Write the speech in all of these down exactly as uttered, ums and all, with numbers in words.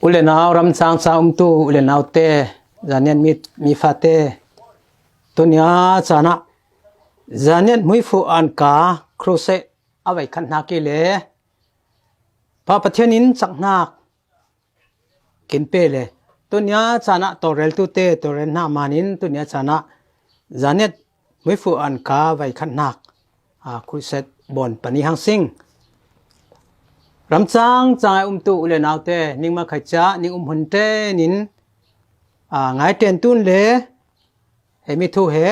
U le nau, ramchang chang umtu u le naute, Zaniat mi, mi fate, tunia chanah Zaniat Hmuifu Anka crusade a veikhat hnak i le Pa Pathian in cak hnak kin pe le, tunia chanah tawlreltute tawlrel hnak manin tunia chanah Zaniat Hmuifu Anka veikhat hnak, aa, crusade bawn pani hang sing. Ramchang cang ai umtu u le naute, ningmah khai cia, ning um hun tenin, aa, ngai ten tun le, hemi thu he,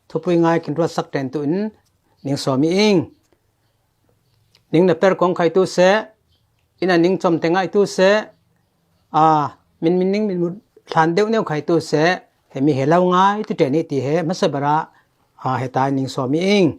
thupui ngai kin ruatsak ten tu in, ning sawm i ing. Ning na per kong khai tu seh, ina ning com te ngai tu seh, aa, min min ning min mut hlan deuh neu khai tu seh, hemi he lau ngai tu ten i ti he, hmasa bara, aa, he ta ning sawm i ing.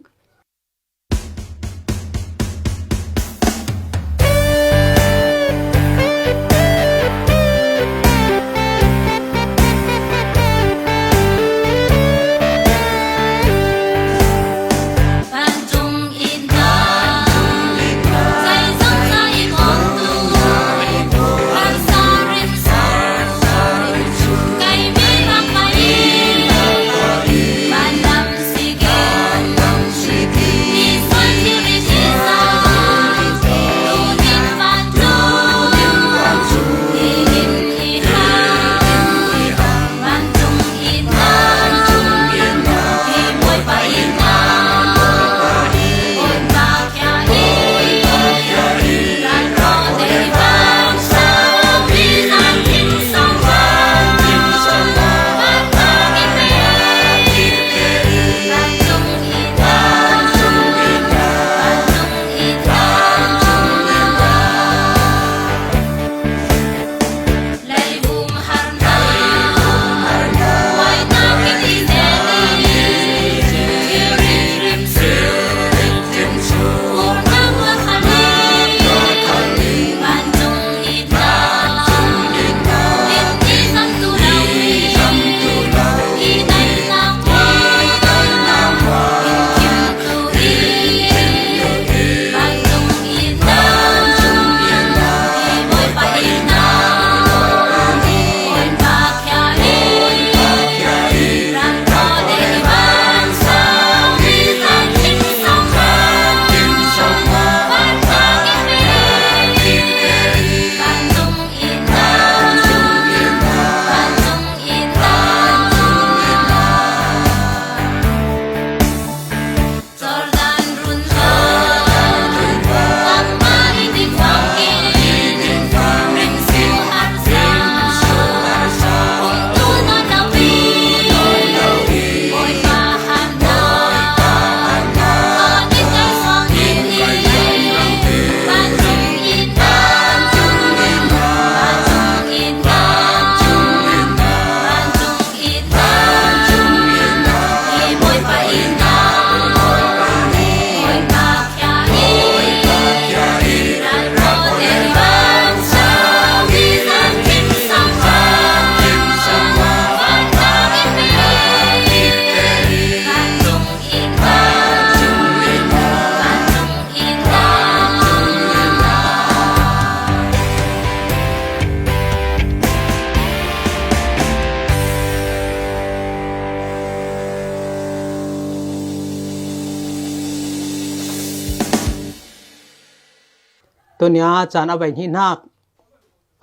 Tunia caan a vei hnih hnak,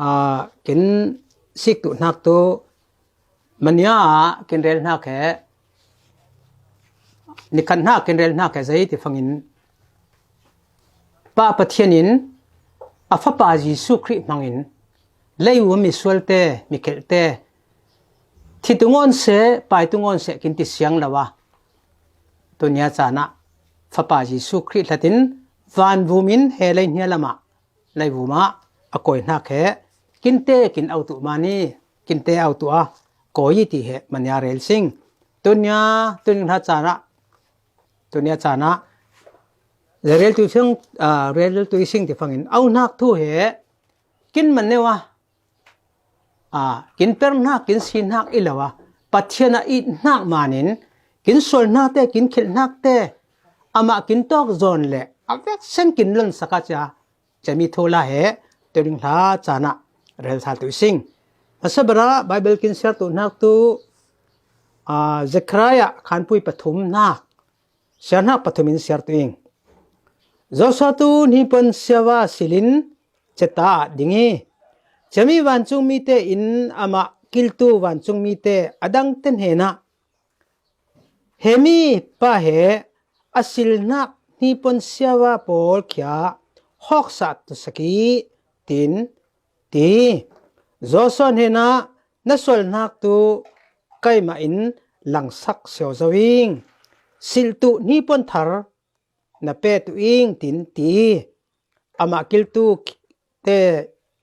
aa, kin sik tu hnak tu, mania ah kin rel hnak he, nikhat hnak kin rel hnak he zei ti fangin, Pa Pathian in a Fapa Jesuh Khrih hmangin, lei u misual te, mikhelh te, thi tu ngawn seh, pai tu ngawn seh kin ti siang lo a, tunia caan ah Fapa Jesuh Khrih hlatin vanvum in he lei hnia lamah, leivum ah a kawi hnak he, kinte kin au tu mani, kinte au tu a kawi i ti he mania rel sing. Tunia, tuning hna caan ah, tunia caan ah, zei rel tu sing, aa, rel tu i sing ti fangin, au hnak thu he, kin man neu a, aa, kin per hnak, kin si hnak i lo a, Pathian a it hnak manin, kin sual hnak te, kin khelh hnak te, amah kin tawk zawn le, a vek sen kin lon sak a cia, cami thu la he, tuning hla caan ah, rel thal tu i sing. Masa bara Bible kin siar tu nak tu, ah, Zechariah khanpui pathum nak, siar nak pathum in siar tu ing. Joshua tu ni pon siawa silin ceta ding i. Ciami vancung mite in ama kiltu vancung mite adang ten hena. Hemi pa he asilnak ni pon siawa pawl kia hoksa tu saki tin ti. Joshua hena na sualnak tu kaima in langsak sio zoing. Siltu ni pon thar na pe tu ing tin ti. Ama kiltu te,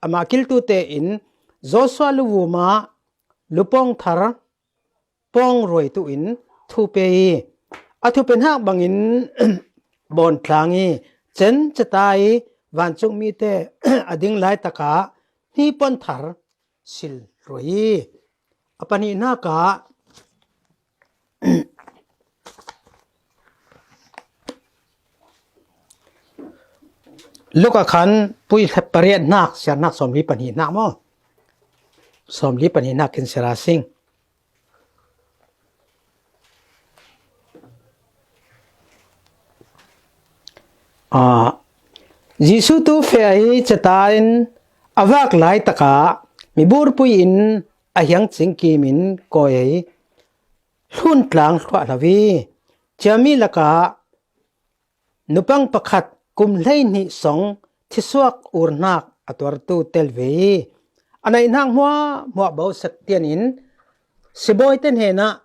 ama kiltu te in Joshua luvuma lupong thar pong ruai tu in thu pe i. A thu pe hnak bangin bon tlang i. Cen ceta i vancung mite a ding lai taka ni pon thar sil ruai i. A pahnih hnak ah Luka khanpui pariat hnak, siar hnak sawmli pahnih hnak maw? Sawmli pahnih hnak kin siar a sing. Ah, Jesuh tu feh ahi ceta in a vak lai taka miburpui in a hiang cingkim in kawi ahi hlun tlang hluah hlo i, ciami lakah nupang pakhat kum hleihnih song thisuak urnak a tuartu tel ve i, a naihnak hmuahhmuah bo sak tian in sibawi te hnenah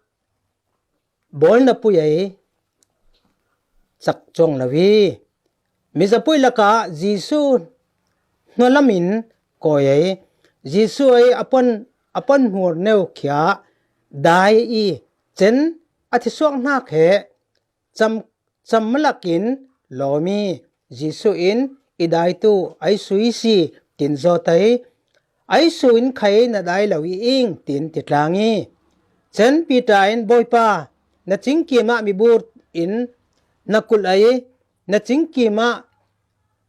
bawlna pui ei cak cuang lo i, mizapui lakah Jesuh hnualam in kawi ei. Jesuh ei a pon, a pon hmur neu khia dai i, cen a thisuak hnak he cam, cam malak in lawm i, Jesuh in, "I daitu ai sui si," tin zawt ei. "Ai su in khai na dai lo i ing," tin ti tlang i. Cen Peter in, "Bawipa, na cingkim ah mibur in na kulh ei, na cingkim ah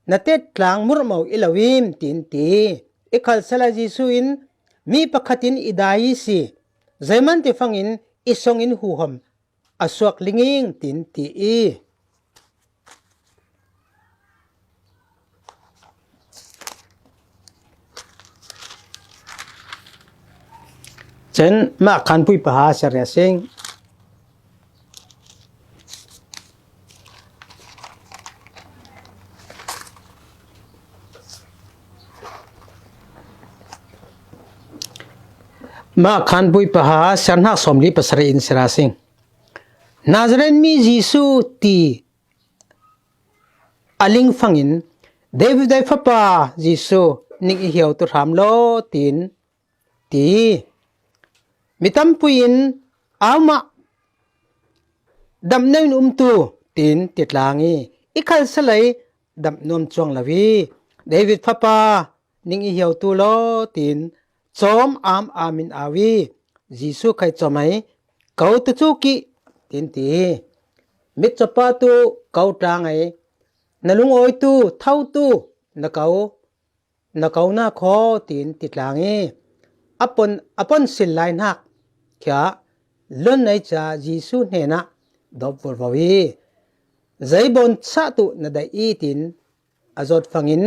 na tet tlang murhmo i lo im?" tin ti. I khalsala Jesuh in, "Mi pakhat in i dai i si, zeimanh ti fangin i song in huham a suak linging," tin ti i. Cen mah khanpui paha siar a sing. Mah khanpui paha siar hnak sawmli pasarih in siar a sing. Nazareth mi Jesuh ti a ling fangin, "David ei fapa Jesuh, ning i hiau tu hram law," tin ti. Mi tampui in, "Aumah damh neu in um tu," tin ti tlang i, i khalsala i damh nuam cuang lo i, "David fapa, ning i hiau tu law," tin cawm am am in au i, Jesuh khai cawm ei, "Ko tu cuk i," tin ti. Mitcawpa tu ko tlang ei, "Na lungawi tu, tho tu, na ko, na ko na khaw," tin ti tlang i, a pon, a pon sil lai hnak khia lon ei ca Jesuh hnenah dawp vulvo i, "Zei bawn sah tu na daih i?" tin a zawt fangin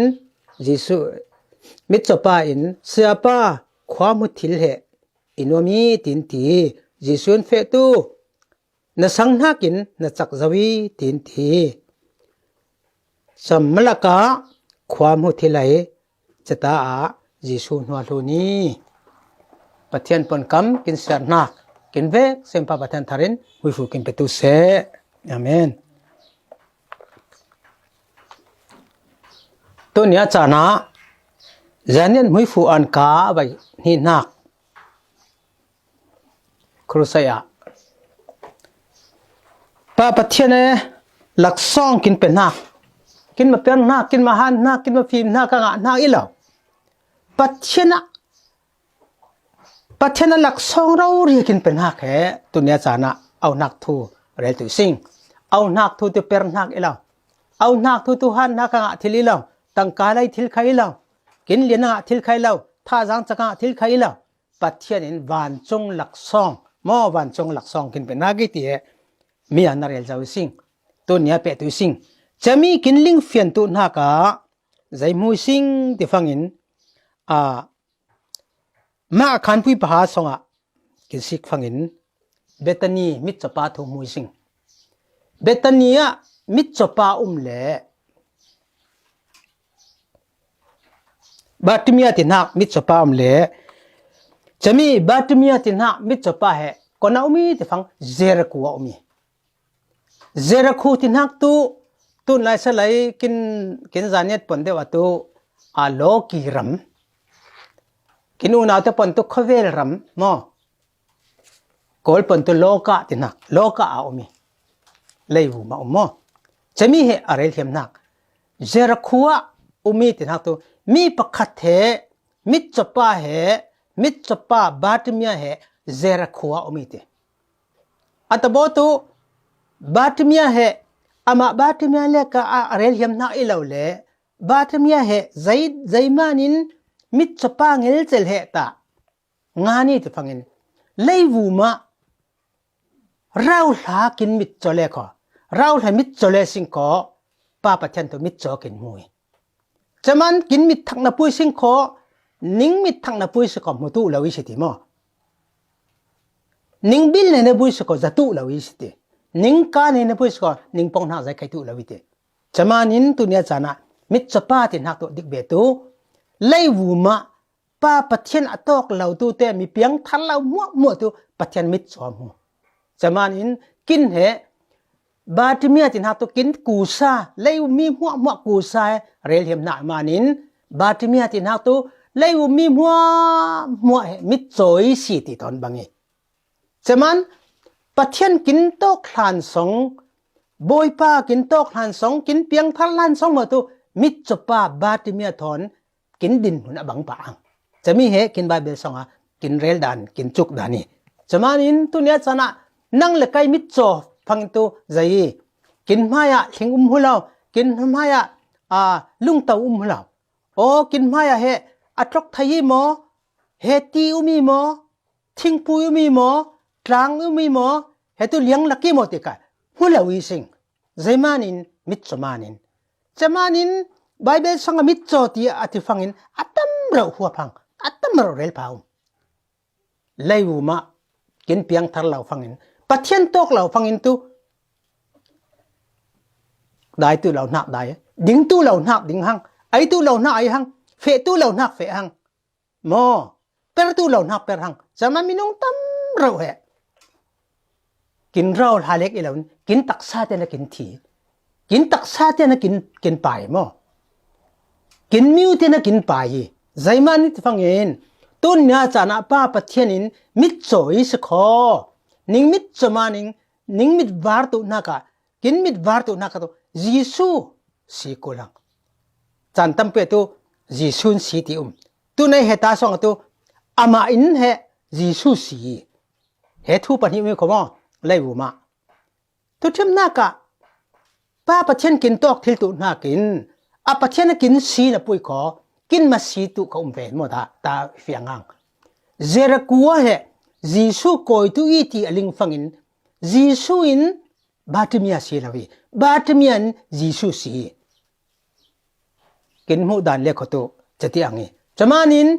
Jesuh, mitcawpa in, "Sayapa, khuahmu thil he i nuam i," tin ti. Jesuh in, "Feh tu, na sang hnakin na cak zo i," tin ti. Cam malakah khuahmu thil ei ceta ah Jesuh hnuah hlun i. Pathian pon kam kin siar hnak, kin vek sempa Pathian tharin huifu kin petu seh. Amen. Tunia caan ah Zanian huifu an ka vai hnih hnak. Crusade ah, Pa Pathian e, laksawng kin pe hnak, kin ma per hnak, kin ma han hnak, kin ma fim hnak, ka ngah hnak i lo. Pathian ah, Pathian a laksawng rori kin pe hnak he tunia caan ah au hnak thu rel tu i sing. Au hnak thu tu per hnak i lo. Au hnak thu tu han hnak a ngah thil i lo. Tangka lei thil kha i lo. Kin lian a ngah thil kha i lo. kha zang cakah thil kha i lo. Pathian in vancung laksawng, maw vancung laksawng kin pe nak i ti he. Mi a na rel zo i sing. Tun nia pe tu i sing. Cami kin ling fian tu nak a, zei hmu i sing ti fangin, a, Mak a khanpui paha sawngah kin sik fangin Bethany mitcawpa thu hmu i sing. Bethany ah mitcawpa um le Bartimia tinak mitcawpa um le cami Bartimia tinak mitcawpa he kona um i ti fang Jericho a um i. Jericho tinak tu tun lai salai kin, kin zaniat pon deuh a tu a lawki ram. Kin unaute pon tu khavel ram maw. Kawl pon tu lawka tinak, lawka a um i. Leivu ma um maw. Cami he a rel hiam nak. Jericho a um i tinak tu mi pakhat he mitcawpa he, mitcawpa Bartimia he Jericho a um i ti. A tabaw tu Bartimia he, amah Bartimia leka a rel hiam nak i lo le, Bartimia he zei, zei manin mitcawpa ngelcel he ta. Nga ni ti fangin. Leivu ma rauhla kin mitcaw le khaw. Rauhla mitcaw le sing khaw. Pa Pathian tu mitcaw kin hmu i. Caman kin mit thak na pui sing khaw, ning mit thak na pui sing khaw, hmu tu lo i si ti maw. Ning bil ne na pui sing khaw, za tu lo i si ti. Ning ka ne na pui sing khaw, ning pong hnak zai khai tu lo i ti. Caman in tu nia cana, mitcawpa ti hnak tu dik be tu, leivu ma, Pa Pathian a tawk lo tu te, mi piang thar lo muah muah tu, Pathian mitcaw hmu. Caman in, kin he, Bartimia ti hnak tu kin kusa, lei um mi hmuahhmuah kusa he rel hiam hnak manin, Bartimia ti hnak tu lei um mi hmuahhmuah he mitcawi si ti tawn bang i. Caman Pathian kin tawk hlan song, Bawipa kin tawk hlan song, kin piangthar hlan song maw tu mitcawpa Bartimia thawn kin dinhmun a bang pah ang. Cami he kin Baibal song a kin rel dan, kin cuk dan i. Caman in tu nia cana nang le kai mitcaw fangin tu zei i. Kin hmai ah hling um hmu lo, kin hmai ah, a, lungto um hmu lo. Aw, kin hmai ah he a tlok thei i maw, he ti um i maw, thingpui um i maw, tlang um i maw, he tu liang lak i maw ti ka hmu lo i sing. Zei manin, mitcaw manin. Caman in, Baibal song a mitcaw ti a ti fangin, a tam rauh huap hang, a tam rauh rel pha um. Lei um ah, kin piangthar lo fangin, Pathian tawk lo fangin tu, dai tu lo hnak dai, ding tu lo hnak ding hang, ai tu lo hnak ai hang, feh tu lo hnak feh hang. Maw, per tu lo hnak per hang. Caman minung tam rauh he. Kin rauh hla lek i lo, kin taksa te na kin thi. Kin taksa te na kin, kin pai maw. Kin miu te na kin pai hi. Zei manin ti fangin. Tun nia cana Pa Pathian in mitcaw i si khaw. Ning mitcaw manin, ning mit var tu hnak a, kin mit var tu hnak a tu, Jesu si kul hang. Caan tampi tu Jesu in si ti um. Tu nei he ta song a tu, amah in he Jesu si. He thu pahnih um i kho maw, lei um ah. Tu thim hnak a, Pa Pathian kin tawk thil tu hnak in, a Pathian a kin si na pui kho, kin ma si tu ka um ve maw ta, ta fiang hang. Jericho he Jesu kawi tu i ti a ling fangin, Jesu in Bartimia si lo hi. Bartimia in Jesu si hi. Kin hmuh dan le kho tu, cati ang hi. Caman in,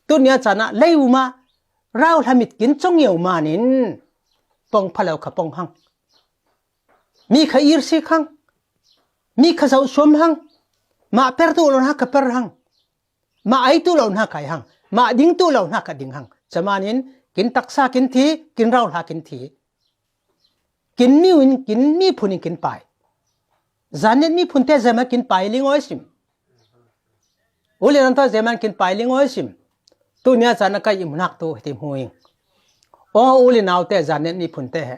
tu nia cana lei um ah, rauhla mit kin cong i manin, pong pha lo kha pong hang. Mi kha ir sik hang. Mi kha zoh suam hang. Mah per tu lo hnak kha per hang. Mah ai tu lo hnak ai hang. Mah ding tu lo hnak kha ding hang. Caman in, kin taksa kin thi, kin rauhla kin thi. Kin miu in, kin miphun in kin pai. Zannet miphun te zei man kin pai ling aw i sim. U le nau te zei man kin pai ling aw i sim. Tu nia cana kai i hmu hnak tu hiti hmu ing. Aw, u le nau te zannet miphun te he.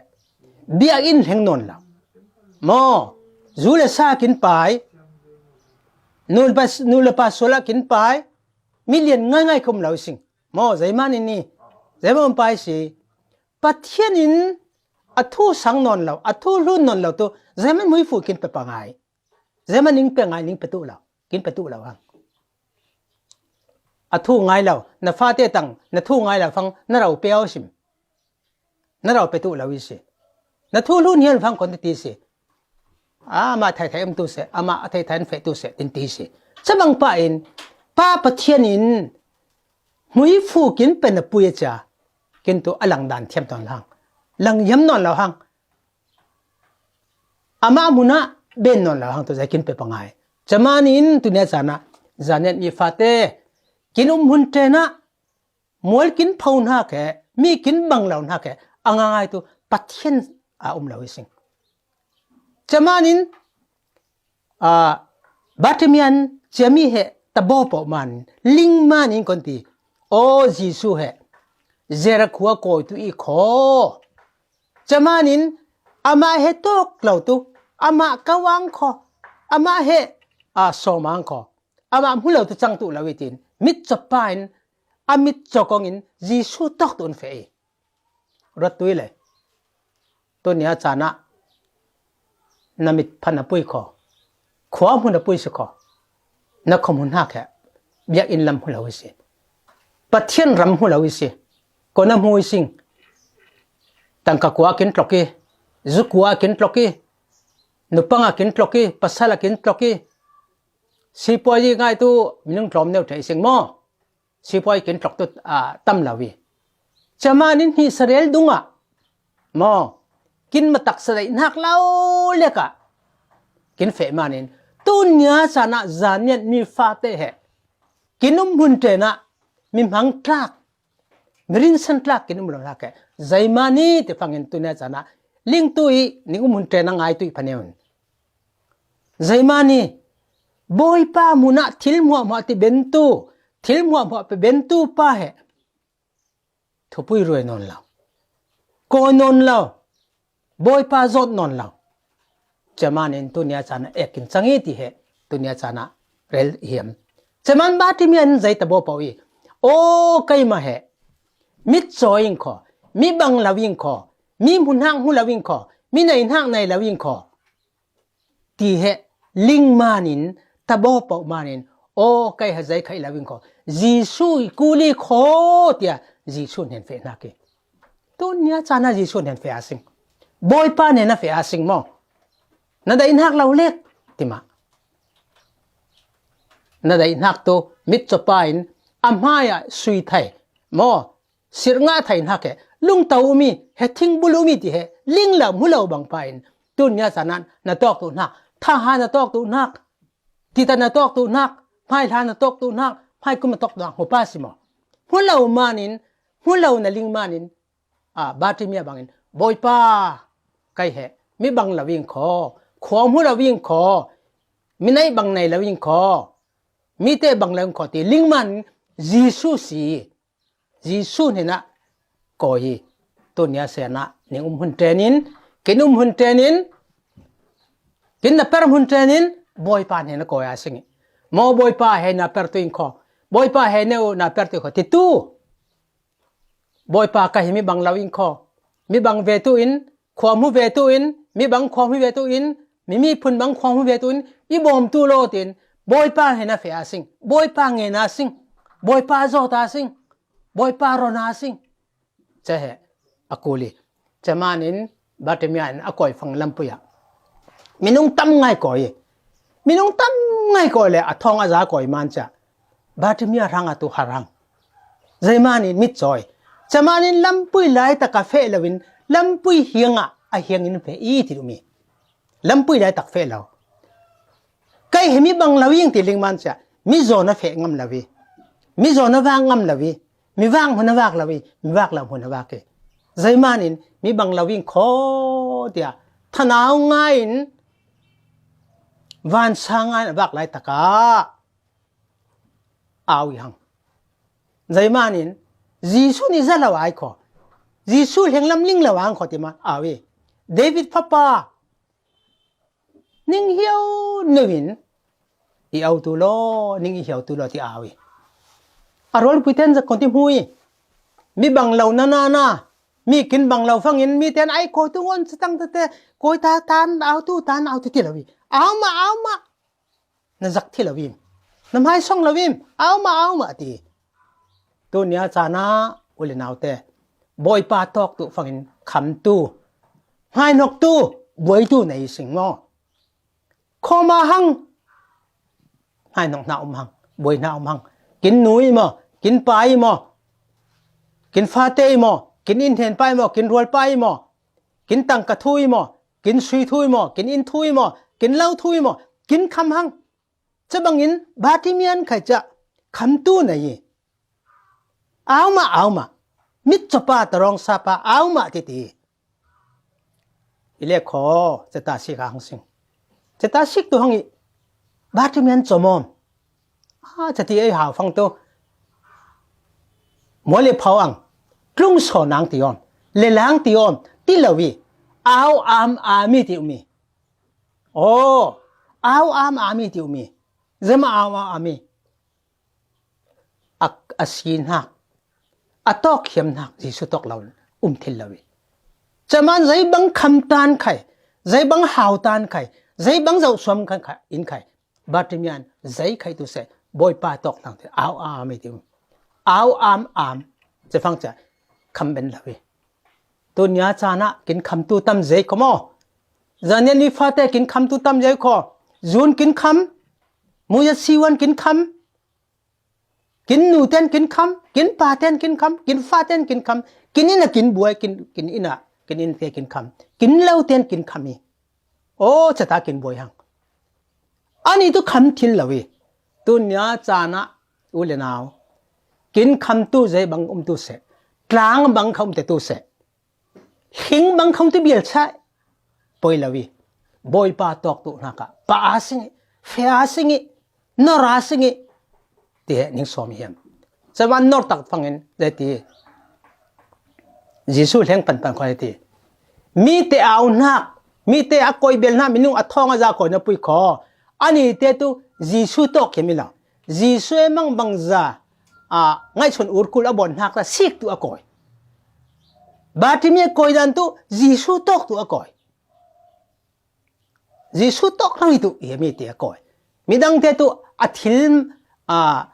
Biakinn hleng nawn lo. Maw, zu le sa kin pai. Nu le pa, nu le pa sual ah kin pai. Mi lian ngaingai kha um lo i sing. Maw, zei manin ni. Zei man um pai si. Pathian in a thu sang nawn lo, a thu hlun nawn lo tu, zei man muifu kin pe pa ngai. Zei man ning pe ngai, ning pe tu lo, kin pe tu lo hang. A thu ngai lo, na fate tang na thu ngai lo fang na ro pe aw sim. Na ro pe tu lo i si. Na thu lun hian fang kon ti si. Amah thei thei um tu se, amah a thei thei an fe tu se, tin ti si. Chabang pa in, Pa Pathian in, hmui fu kin pen a pui a cha, kin tu a lang dan thiam ton lang. Lang yam non lo hang. Amah muna ben non lo hang tu zai kin pe pangai. Chamanin tu nia chana, zanen mi fate, kin um hun tena, mual kin pho hna khe, mi kin bang lo hna khe, a ngangai tu Pathian a um lo i sing. Chamanin, a, Bartimean, chiami he, tabo po man, ling man in kon ti, O Jesu he, Zera khua koi tu i kho. Chamanin, ama he tok lo tu, ama kawang kho, ama he, a, somang kho. Amah hmu lo tu chang tu lo i tin, mit chawpa in, a mit chaw kongin Jesu tawk tu an feh i. Ruat tui le. Tu nia chana, na mit phan a pui kho. Khua hmun a pui si kho. Na khom hun hak he. Biak in lam hmu lo i si. Pathian ram hmu lo i si. Ko na hmu i sing. Tangka kua kin tlok i. Zu kua kin tlok i. Nupanga kin tlok i. Pasala kin tlok i. Sipuai i ngai tu minung tlawm neu thei sing maw? Sipuai kin tlok tu, a, tam lo i. Chamanin hi sarel dunga maw? Kin matak sa dai hnak lo leka. Kin feh manin. Tu nia chana zanian mi fate he. Kin um hun tena mi hmang tlak. Mi rinsan tlak kin um lo hna khe. Zeimani ti fangin tu nia chana. Ling tu i ning um hun tena ngai tu i phaneun. Zeimani, Bawipa muna thil hmuahhmuah ti bentu, thil hmuahhmuah pe bentu pa he. Thupui ruai non lo. Kawi non lo. Bawipa zot non lo. Chamanin tu nia chana ekin changi ti he. Tu nia chana rel hiam. Chaman Bartimean zei tabo pau i. O keima he. Mit chaw ing kho. Mi bang lo ing kho. Mi hmu hnak hmu lo ing kho. Mi nei hnak nei lo ing kho. Ti he ling manin, tabo pau manin, o kei ha zei khai lo ing kho. Jesu i kuli kho tia, Jesu nen fe hnak i. Tu nia chana Jesu nen fe a sing. Bawipa nen a fe a sing maw. Na dai hnak lo lek, ti ma. Na dai hnak tu, mit chawpa in, a hmai a sui thai. Maw, sir nga thai hnak he, lungto umi, he thing bul umi ti he, ling lo, hmu lo bang pa in. Tu nia chana, na tawk tu hnak, thaha na tawk tu hnak, tita na tawk tu hnak, hmai hla na tawk tu hnak, hmai kum na tawk tu hnak, hmu pa si maw. Hmu lo manin, hmu lo na ling manin, a, Bartimia bangin, Bawipa, kei he, mi bang lo ing kho, khuang hmu lo ing kho, mi nei bang nei lo ing kho, mi te bang lo ing kho, ti ling man, Jesu si, Jesu hnenah kawi hi. Tu nia sena ning um hun tenin, kin um hun tenin, kin na per hun tenin, Bawipa hnenah kawi a sing hi. Maw Bawipa he na per tu ing kho, Bawipa he neu na per tu ing kho, ti tu. Bawipa ka hi mi bang lo ing kho, mi bang ve tu in, khuam hu ve tu in, mi bang khuam hu ve tu in, mi mi phun bang khuam hu ve tu in, i bawm tu lo tin, Bawipa hnenah fe a sing, Bawipa ngen a sing, Bawipa zawt a sing, Bawipa ron a sing. Che he, a kuli. Che manin, Bartimia in a kawi fang lampui ah. Minung tam ngai kawi. Minung tam ngai kawi le, a thawng a za kawi man cha. Bartimia rang a tu harang. Zei manin mit chawi. Che manin lampui lai taka fe lo in, lampui hianga, a hiangin fe i ti dumi. Lampui lai tak fe lo. Kei he mi bang lo ing ti ling man cha. Mi zaw na fe ngam lo i. Mi zaw na vak ngam lo i. Mi vak hmu na vak lo i. Mi vak lo hmu na vak i. Zei manin mi bang lo ing kho tia. Thanau ngai in. Van sa ngai in a vak lai taka. Au i hang. Zei manin. Jesu ni za lo ai kho. Jesu hleng lam ling lo ang kho ti man. Au i. David papa. Ning hiau neuin, i au tu lo, ning i hiau tu lo ti au i. A rual pui ten za kon ti hmui. Mi bang lo na na na. Mi kin bang lo fangin, mi ten ai ko tu ngon sa tang te te, koi ta tan au tu, tan au tu ti lo i. Au ma, au ma. Na zak thi lo im. Na mai song lo im. Au ma, au ma ti. Tunia caan ah u le naute, Bawipa tawk tu fangin khamtu, hnainoktu, buaitu nei sing maw? Khawm a hang hnainok hna um hang, buai hna um hang. Kin nu i maw, kin pa i maw, kin fate i maw, kin innhnen pa i maw, kin rual pa i maw, kin tangka thu i maw, kin sui thu i maw, kin inn thu i maw, kin lo thu i maw, kin kham hang. Cabangin Bartimaeus khai ca khamtu nei i, auma, auma, mit cawpa, tarawng sapa, auma titi. I le khaw, cata sik a hang sing. Cata sik tu hang i, Bartimaeus cawmawm. A, cati ei hau fang tu. Mual le phau ang, tlung saw nang ti awm, le lang ti awm, ti lo i, au am ami ti umi. Aw, au am ami ti umi. Zema au am ami. A, a si hnak, a tawk hiam hnak Jesuh tawk lo um thil lo i. Caman zei bang kham tan khai, zei bang hau tan khai, zei bang zohsuam kan khai, in khai. Bartimaeus zei khai tu seh, Bawipa tawk hnak te, au am ami ti um. Au am am, cefang ca kham ben lo i. Tunia caan ah kin khamtu tam zei kho maw? Zanian ni fate kin khamtu tam zei kho. Zun kin kham, muya siwan kin kham, kin nu ten kin kham, kin pa ten kin kham, kin fa ten kin kham, kin inn a kin buai, kin, kin inn a, kin inn te kin kham, kin lo ten kin kham i. Aw, cata kin buai hang. Ani tu kham thil lo i. Tunia caan ah u le nau, kin khamtu zei bang um tu seh, tlang bang kha um te tu seh, hling bang khong ti bial chai poi lo i, Bawipa tawk tu hnak ah pa a sing i, fe a sing i, nor a sing i, ti he ning sawm hiam? Caman nor tak fangin zei ti, Jesuh hleng panpan kho ti. Mi te au hnak, mi te a koi bel hnak, minung a thawng a za koi na pui kho. Ani te tu Jesuh tawk hiam i lo. Jesuh e mang bangza, a, ngaihsun urkul a bawn hnak ta sik tu a koi. Bartimaeus koi dan tu Jesuh tawk tu a koi. Jesuh tawk lo i tu i mi ti a koi. Midang te tu a thil, a,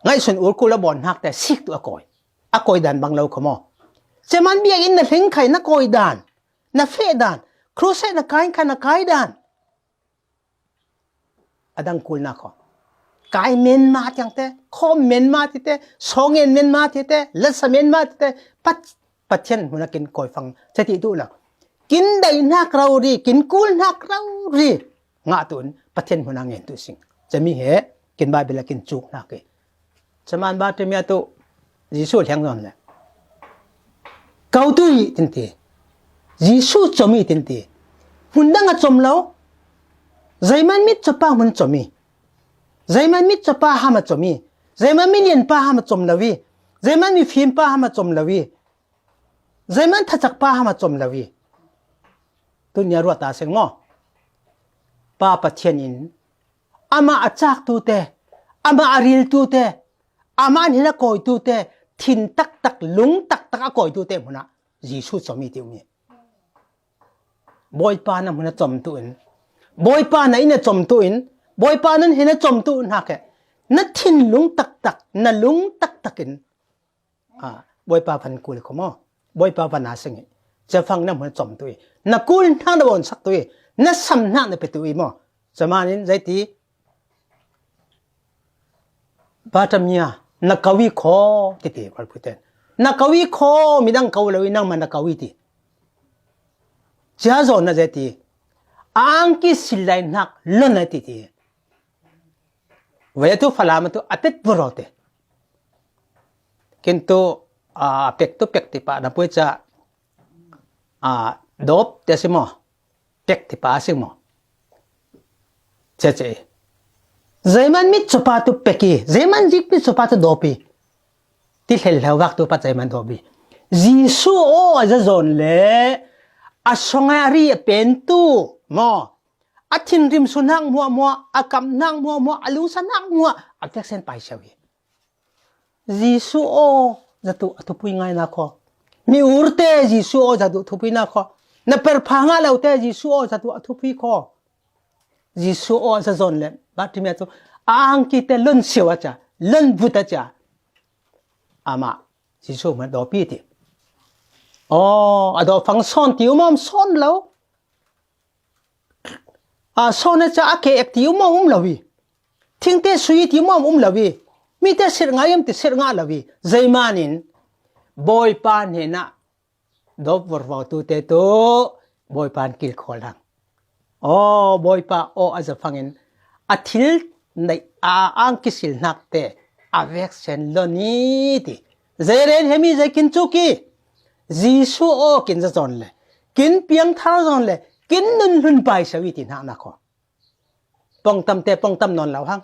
ngaihsun urkul a bawn hnak te sik tu a koi. A koi dan bang lo kho maw? Ceman biak in na hleng khai na koi dan, na feh dan, crusade na kai khai na kai dan. A dang kulnak kho. Kai menma tiang te, khawm menma ti te, songen menma ti te, lasa menma ti te, pat, Pathian hmun a kin koi fang, cati tu lo. Kin daih hnak rori, kin kul hnak rori. Ngah tu in, Pathian hmun a ngen tu sing. Cami he, kin Baibal a kin cuk hnak i. Caman Bartimaeus tu Jesuh hleng zawn le, ko tu i tin ti. Jesuh com i tin ti. Hmun dang a com lo. Zeiman mit cawpa hmun com i. Zeiman mit cawpa ham a com i. Zeiman milian pa ham a com lo i. Zeiman mifim pa ham a com lo i. Zeiman thacak pa ham a com lo i. Tunia ruat a seng maw? Pa Pathian in amah a cak tu te, amah a ril tu te, amah nih a koi tu te, thin taktak, lung taktak a koi tu te hmun ah Jesuh com i ti um i. Bawipa na hmun a com tu in, Bawipa na inn a com tu in, Bawipa nan hen a com tu hnak he, na thinlung taktak, na lung taktak in, a, Bawipa van kul kho maw? Bawipa van a sing i. Cefang na hmun a com tu i. Na kul hnak na bawn sak tu i. Na sam hnak na pe tu i maw? Caman in zei ti, Bartimaeus, na ko i kho, titi, Baibal ten. Na ko i kho, midang ko lo i nangmah na ko i ti. Cia zawn na zei ti. A angki sil lai hnak lon a titi. Vei tu Falam tu a pet voro te. Kin tu, a, pek tu pek ti pa na pui ca, a, dop te si maw? Pek ti pa a sing maw? Cece. Zeiman mit cawpa tu pek i, zeiman zik mit cawpa tu dawp i. Ti hlelhau vak tu pa zeiman dawp i. Jesuh aw a za zawn le a song a ri a pen tu maw? A thinrim su hnak hmuahhmuah, a kam hnak hmuahhmuah, a lungsa hnak hmuah, a peksen pai siau i. Jesuh aw, zatu a thupui ngai na kho. Mi urte Jesuh aw, zatu thupui na kho. Na perpha ngah lo te Jesuh aw, zatu a thupui kho. Jesuh aw, za zawn le Bartimaeus tu a angki te lon siau a cia, lon vut a cia. Amah Jesu hmuna dawpi ti. Aw, a dawp fang sawn ti um a um sawn lo. A sawn a ca a ke ek ti um a um lo hi. Thingte sui ti um a um lo hi. Mite sir ngai um ti sir ngah lo hi. Zeimanin Bawipa hnenah dawp vorvotute tu Bawipa an kilkhawl hang. Aw, Bawipa aw a za fangin a thil neih a ang kisil hnakte a veksen lo ni ti. Zei ren hemi zei kin cuk i. Jesu aw kin za zawn le, kin piangthar zawn le, kin nun hlun pai sa i ti hnakna khaw. Pongtamte pongtam nawn lo hang.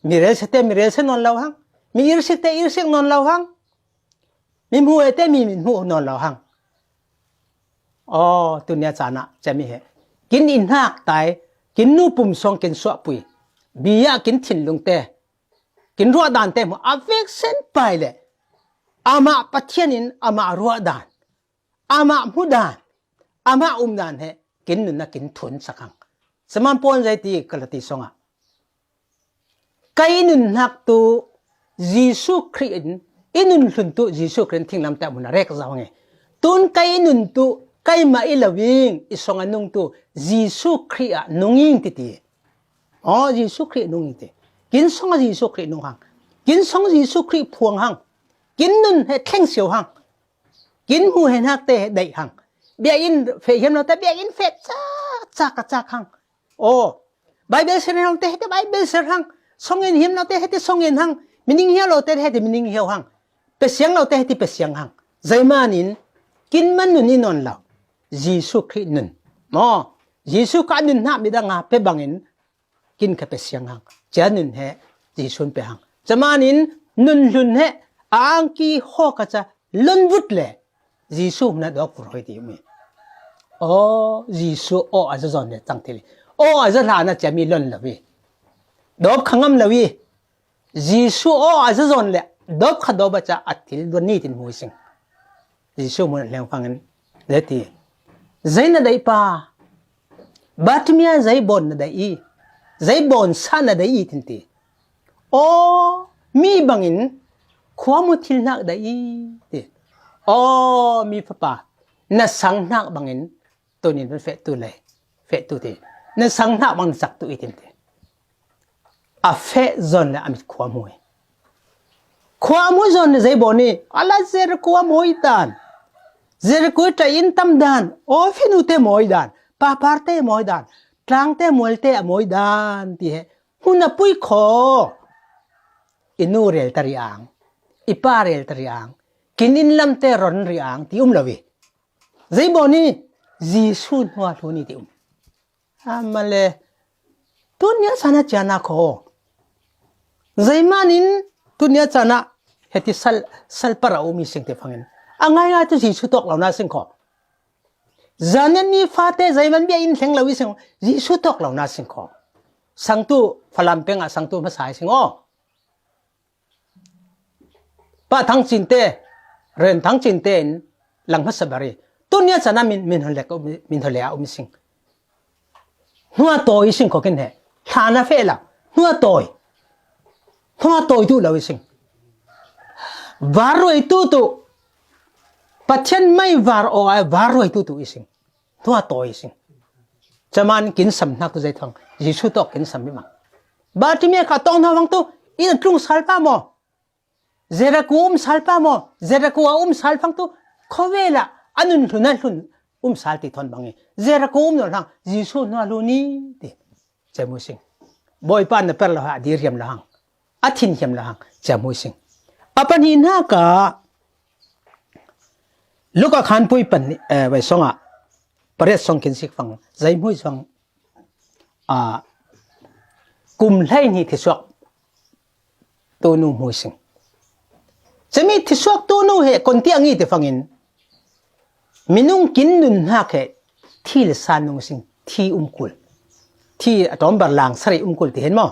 Mi relsete mi relse nawn lo hang. Mi irsikte irsik nawn lo hang. Mi hmuhete mi hmuh nawn lo hang. Aw, tunia cana cemi he. Kin i hnak tai, kin nu pum song kin suahpui. Bia kin thinlungte, kin ruahdante hmu a veksen pai le. Amah Pathian in amah ruahdan, amah hmudan, amah umdan he kin nunna kin thun sak hang. Saman pawn zei ti Galati songah. Kei i nun hnak tu Jesu Khrih in, i nun hlun tu Jesu Khrih in thinglamte a mun a rek zau nge. Tun kei i nun tu kei mah i lo ing, i song a nung tu Jesu Khrih a nung ing titi. Aw, Jesu Khrih nung ing ti. Kin song a Jesu Khrih nung hang. Kin song Jesu Khrih phuang hang. Kin nun he thleng siau hang. Kin hmu he hnak te he daih hang. Bia in feh hiam lo te bia in feh cak cak a cak hang. Aw, Bible ser hiam lo te he te Bible ser hang. Song in hiam lo te he te song in hang. Mining hiau lo te he te mining hiau hang. Pe siang lo te he te pe siang hang. Zeimanin kin man nun i nawn lo. Jesu Khrih nun. Maw, Jesu ka nun hna midang a pe bangin kin kha pe siang hang. Cia nun he Jesu pe hang. Camanin nun hlun he a angki haw ka ca lon vut le Jesu hna dawk vur hoi ti mi. Aw, Jesu aw a za zawn le cang thil. Aw a za hla na cia mi lon lo i. Dawp kha ngam lo i. Jesu aw a za zawn le dawp kha dawp a ca a thil duan ni tin hmu i sing. Jesu hmun a hleng fangin, zei ti. Zei na daih pa? Bartimia zei bawn na daih i? Zei bawn sa na daih i tin ti. Aw, mi bangin khua mu thil hnak daih i ti. Aw, mi fapa, na sang hnak bangin tunin van feh tu lei, feh tu ti. Na sang hnak bang na cak tu i tin ti. A feh zawn le a mit khua hmui. Khua hmui zawn le zei bawn i, a la Jericho a mawi dan. Jericho i ṭai in tam dan. Aw, finu te mawi dan. Papar te mawi dan. Tlang te mual te a mawi dan ti he. Hmun a pui khaw. I nu rel ta ri ang. I pa rel ta ri ang. Kin in lam te ron ri ang ti um lo i. Zei bawn i, Jesu hnua hlun i ti um. Amale, tunia cana ciana kho. Zeimanin tunia cana heti sal, sal para umi sing te fangin. A ngai ngai tu Jesu tok lo na sing kho. Zanen ni fate zeiman bia in thleng lo i sing, Jesu tok lo na sing kho. Sangtu Falam peng a sangtu masai sing o. Pa Thang Cin te, Ren Thang Cin te in lang hmasa bari. Tunia cana min, min hole, min hole a um sing. Hnua tawi sing kho kin he. Thlana fe la. Hnua tawi. Hnua tawi tu lo i sing. Var ruai tu tu. Pathian mai var o ai var ruai tu tu i sing. Hnua tawi sing. Caman kin sam hnak tu zei thang. Jesu tawk kin sam bima. Bartimia ka tawng hna vang tu. Ina tlung sal pa maw? Jericho um sal pa maw? Jericho a um sal fang tu. Khovela. A nun hlun a hlun. Um sal ti thawn bang i. Jericho um nawn hlang. Jesu hnua hlun i ti. Cemu sing. Bawipa na per lo ha. A dir hiam lo hang. A thin hiam lo hang. Cemu sing. A pahnih hna ka. Luka khanpui pahnih, eh, vai song ah. Pariat song kin sik fang. Zei hmui song. A, kum hlei hnih thisuak tunu hmui sing. Cemi thisuak tunu he kon ti ang i te fangin. Minung kin nun hnak he thi le sa nung sing thi um kul. Thi a tawm bar lang sari um kul ti hen maw?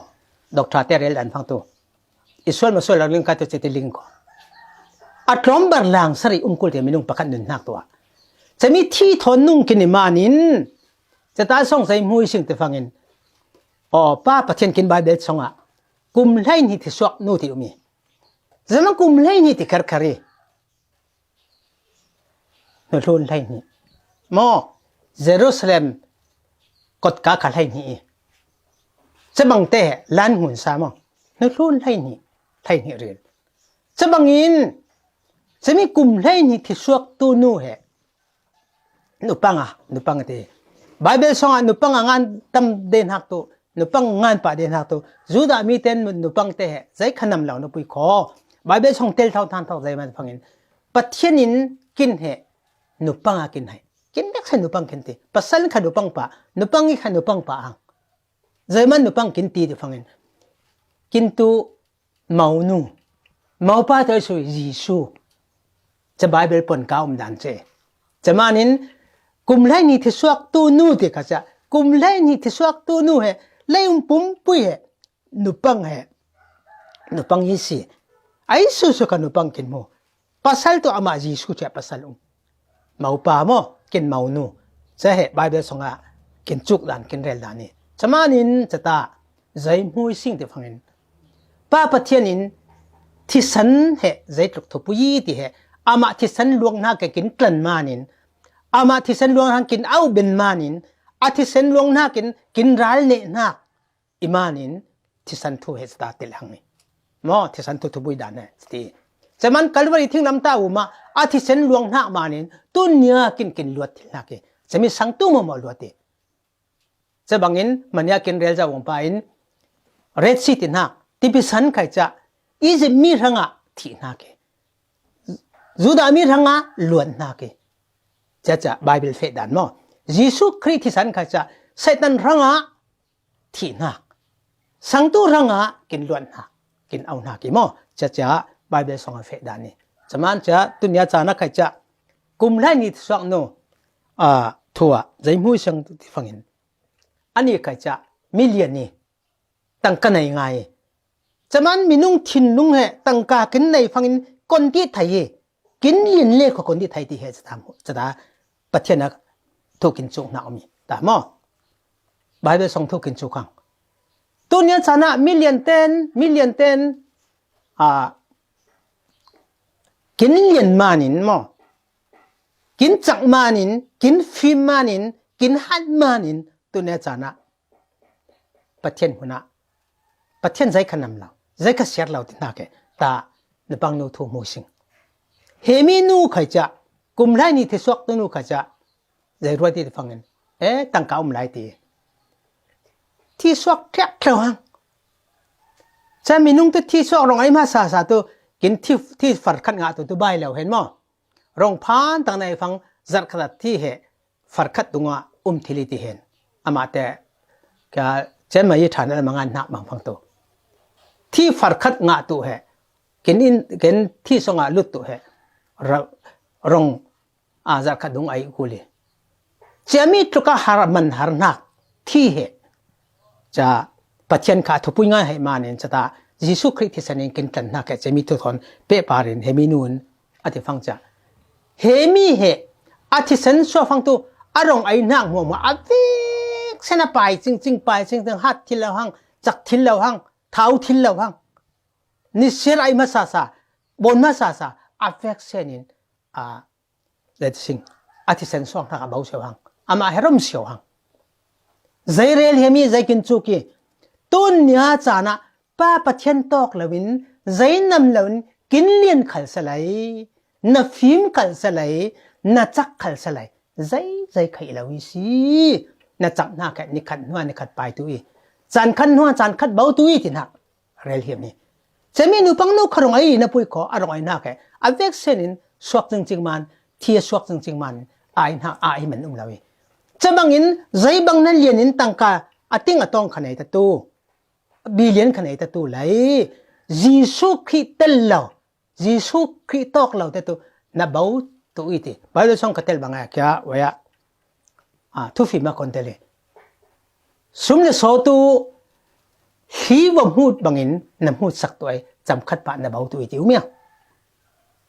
Doctor te rel dan fang tu. I sual ma sual lo ling ka tu ceti ling ko. A tawm bar lang sari um kul ti minung pakhat nun hnak tu a. Cemi thi thawn nung kin i manin. Ceta song zei hmui sing te fangin. Aw, pa Pathian kin Bible song ah. Kum hlei hnih thisuak nu ti um i. Zaman kum hleihnih ti kherkher i. Hnuhlun hleihnih. Maw, Jerusalem kotka kha hleihnih i. Cabangte he lan hmun sa maw. Hnuhlun hleihnih, hleihnih ril. Cabangin, cami kum hleihnih thisuaktu nu he. Nupang a, nupang a ti. Bible song a nupang a ngan tam den hak tu, nupang ngan pa den hak tu. Judah mi ten nupang te he, zei kha nam lo na pui kho. Bible song tel thau than thau zei man phangin. Pathian in kin he, nupang a kin hai. Kin dek se nupang kin ti. Pasal kha nupang pa, nupang i kha nupang pa ang. Zei man nupang kin ti ti phangin. Kin tu Monu. Mopa te sui Jesu. Ca Bible pon ka um dan ce. Ca manin kum hleihnih thisuaktu nu ti kha ca. Kum hleihnih thisuaktu nu he. Lei um pumpui he. Nupang he. Nupang i si. Ai su su ka nupang kin mu. Pasal tu ama Jesu cia pasal um. Mopa maw, kin monu. Ca he Bible song a kin cuk dan, kin rel dan i. Ca manin ca ta, zei hmui sing ti phangin. Pa Pathian in thisan he zei tluk thupui ti he. Ama thisan luang hna ke kin tlan manin. Ama thisan luang hna kin au ben manin. A thisan luang hna kin, kin ral ne hna. I manin thisan thu he ca ta tel hang ni. Maw, thisan thu thupui dan he ti. Ca man Kalvari thinglam ta u ma, a thisan luang hna manin, tun nia kin kin luat thil hna ke. Ca mi sang tu maw maw luat ti. Ca bangin, mania kin rel ca wang pa in, Red Sea ti hna, tipisan khai ca, Egypt mi hrang a thi hna ke. Judah mi hrang a luat hna ke. Ca ca, Bible feh dan maw. Jesu Khrih thisan khai ca, Satan hrang a thi hna. Sangtu hrang a kin luat hna. Kin au hna ki maw. Ca ca, Bible song a feh dan ni. Ca man ca, tun nia ca na khai ca. Kum hleihnih suak nu. A, thu a, zei hmui sang ti phangin. Ani khai ca, million ni. Tangka nei ngai. Ca man minung thinlung he, tangka kin nei phangin kon ti thai hi. Kin lin le kho kon ti thai ti he ca ta mu. Ca ta, Pathian a thu kin cuk hna um i. Ta maw. Bible song thu kin cuk hang. Tun nia ca na million ten, million ten, a, kin lian manin maw. Kin cak manin, kin fim manin, kin hat manin, tun nia ca na. Pathian hmun a. Pathian zei kha nam lo. Zei kha siar lo ti hna ke. Ta, nupang nu thu hmui sing. He mi nu khai ca. Kum hleihnih thisuak tu nu khai ca. Zei ruat ti phangin. Eh, tangka um lai ti. Thisuak thiak thlo hang. Ca minung tu thisuak rong ai ma sa sa tu. Kin thi, thi far khat nga tu tu bai lo hen maw. Rong phan tang nei phang zat khat thi he. Far khat tunga um thili ti hen. Ama te. Ka cem ma yi than ma ngan nak mang phang tu. Thi far khat nga tu he. Kin in, kin thi song a lut tu he. Ra, rong a zat khat dung ai kuli. Cemi tluka har man har nak thi he. Ca Pathian kha thupui ngai hai manin ca ta Jesu Khrih thisan in kin tlan hna khe cemi thu thon pe parin he mi nun a ti phang ca. He mi he a thisan sua phang tu a rong ai nak hmuahhmuah a vek sen a pai cingcing, pai cingcing, hat thil lo hang, cak thil lo hang, thau thil lo hang. Ni siar ai masa sa, bon masa sa, a vek sen in a Let sing. A thisen suang hnak a bo sio hang. Amah he rom sio hang. Zei rel hiam i zei kin cuk i. Tun nia caan ah Pa Pathian tawk loin, zei nam loin, kin lian khal salai, na fim khal salai, na cak khal salai. Zei, zei kha i lo i si. Na cak hna khat, ni khat hnuah, ni khat pai tu i. Caan khat hnuah, caan khat bo tu i, ti hnak. Rel hiam ni. Cemi nupang nu kha rong ai na pui kho, a rong ai hna khe. A vek sen in suak cingcing man, thi a suak cingcing man, ai hna, ai man um lo i. Cabang in, zei bang na lian in tangka, a ting a tawng kha nei ta tu. Billion kha nei ta tu lai. Jesu Khrih tel lo. Jesu Khrih tawk lo te tu. Na bo tu i ti. Bible song ka tel bang a kia, waya. A, thufim a kon tel i. Sum le so tu hi va hmut bangin na hmut sak tu ai, cam khat pah na bo tu i ti um ia.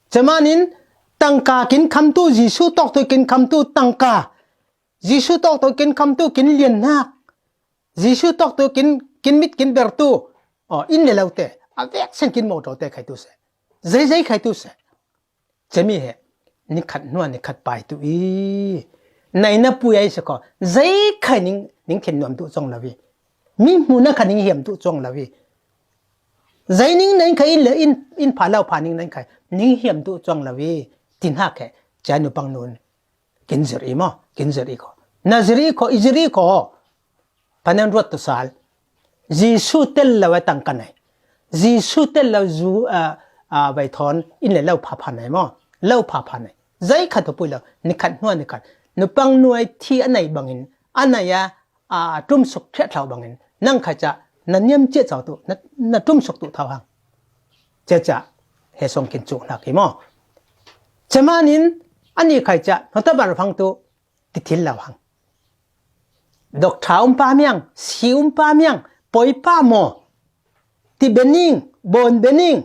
Camanin tangka kin kham tu, Jesu tawk tu kin kham tu tangka. Jesu tawk tu kin kham tu kin lian hnak. Jesu tawk tu kin, kin mit kin ber tu. Aw, in le lo te. A vek sen kin motor te khai tu se. Zei zei khai tu se. Cemi he, nikhat hnuah nikhat pai tu i. Nai na pui ai se ko. Zei khai ning, ning thin nuam tu cong lo i. Mi hmu na kha ning hiam tu cong lo i. Zei ning nai khai in le in, in pha lo pha ning nai khai. Ning hiam tu cong lo i. Tin ha khe, cia nu pang nun. Kin zir i maw, kin zir i ko. Na zir i ko, i zir i ko. Panen ruat tu sal. Jesu tel lo a tangka nei. Jesu tel lo zu, a, a, vai thon, in le lo pha pha nei maw. Lo pha pha nei. Zei khat tu pui lo, nikhat hnuah nikhat. Nu pang nuai thi a nei bangin, a nei a, a, tum suk thiat thlau bangin. Nang khai ca, na niam cia cau tu, na, na tum suk tu thau hang. Cia ca, he song kin cuk hnak i maw. Cemanin, ani khai ca, hota bar phang tu, ti thil lo hang. Dok tha um pa miang, si um pa miang, poi pa maw. Ti bening, bon bening.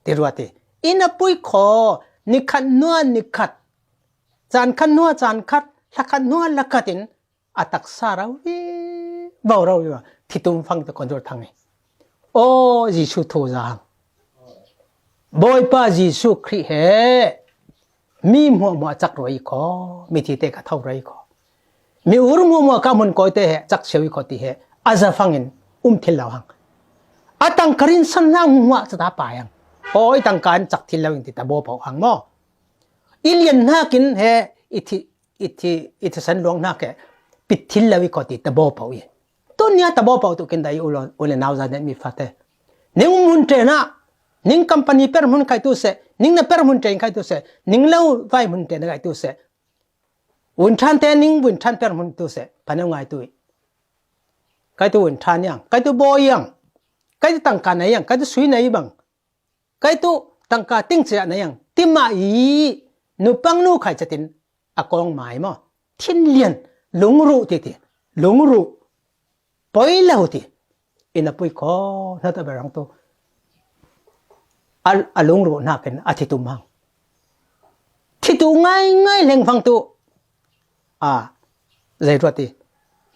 Ti ruati. Ina pui ko, nikhat hnuah nikhat. Caan khat hnuah caan khat, hlakhat hnuah hlakhat in, a taksa rau i, vau rau i, thitum fang te kon zor thang i. O, Jesu thu za hang. Bawipa Jesu Khrih he, mi hmuahmuah a cak rua i kho, mi thi te ka thau rua i kho. Mi ur hmuahmuah ka hmun kawi te he, cak siau i kho ti he, a za fangin, um thil lo hang. A tangka rin san hna hmuah cata pa hang. O, i tangka in cak thil lo in ti ta baw pau hang maw. I lian hnakin he, i thi, i thi, i thisan luang hna ke, pit thil lo i ko ti ta baw pau i. Tun nia ta baw pau tu kin dai u le nau za ne mi fate. Ning um hun te na, ning company per hun kai tu se, ning na per hun te kai tu se, ning lo vai hun te na kai tu se. Win than te ning win than per hun tu se, pa neu ngai tu i. Kai tu win than yang, kai tu baw yang, kai tu tangka na yang, kai tu sui na i bang. Kai tu tangka ting cia na yang, ti ma i, nu pang nu khai catin, a kawng mai maw. Thin lian, lungruh ti ti, lungruh. Poi lo ti. Ina pui ko, na ta berang tu. A, a lungruh hnakin, a thitum hang. Thitu ngai ngai leng fang tu. A, zei ruat ti.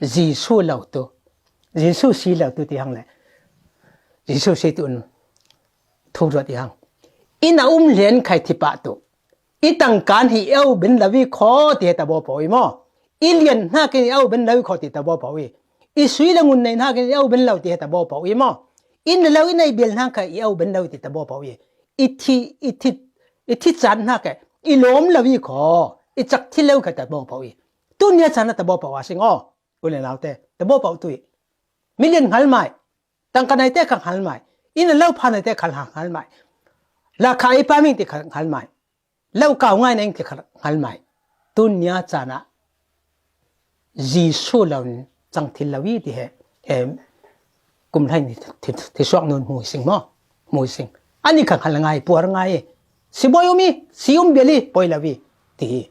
Jesu lo tu. Jesu si lo tu ti hang le. Jesu si tu un. Thu ruat ti hang. Ina um lian khai thipa tu. I tangkan hi i au ben lo i kho ti he ta baw pau i maw. I lian hnakin i au ben lo i kho ti ta baw pau i. I sui le ngun nei hnakin i au ben lo ti he ta baw pau i maw. I na lo i nei bial hna kha i au ben lo ti ta baw pau i. I thi, i thi, i thi caan hna kha i lawm lo i kho. I cak thil lo kha ta baw pau i. Tu nia caan a ta baw pau a sing aw. U le nau te, ta baw pau tu i. Milian hngal mai. Tangka nei te kha hngal mai. I na lo pha nei te kha hngal mai. La kha i pa ming ti kha hngal mai. Lo kau ngai neng ti kha hngal mai. Tun nia caan ah Jesu lo in cang thil lo i ti he, he, kum hlei ni thi, thi, thi suak nun hmui sing maw. Hmui sing. Ani kha hngal ngai, puar ngai. Si bawi um i, si um bial i, poi lo i. Ti hi.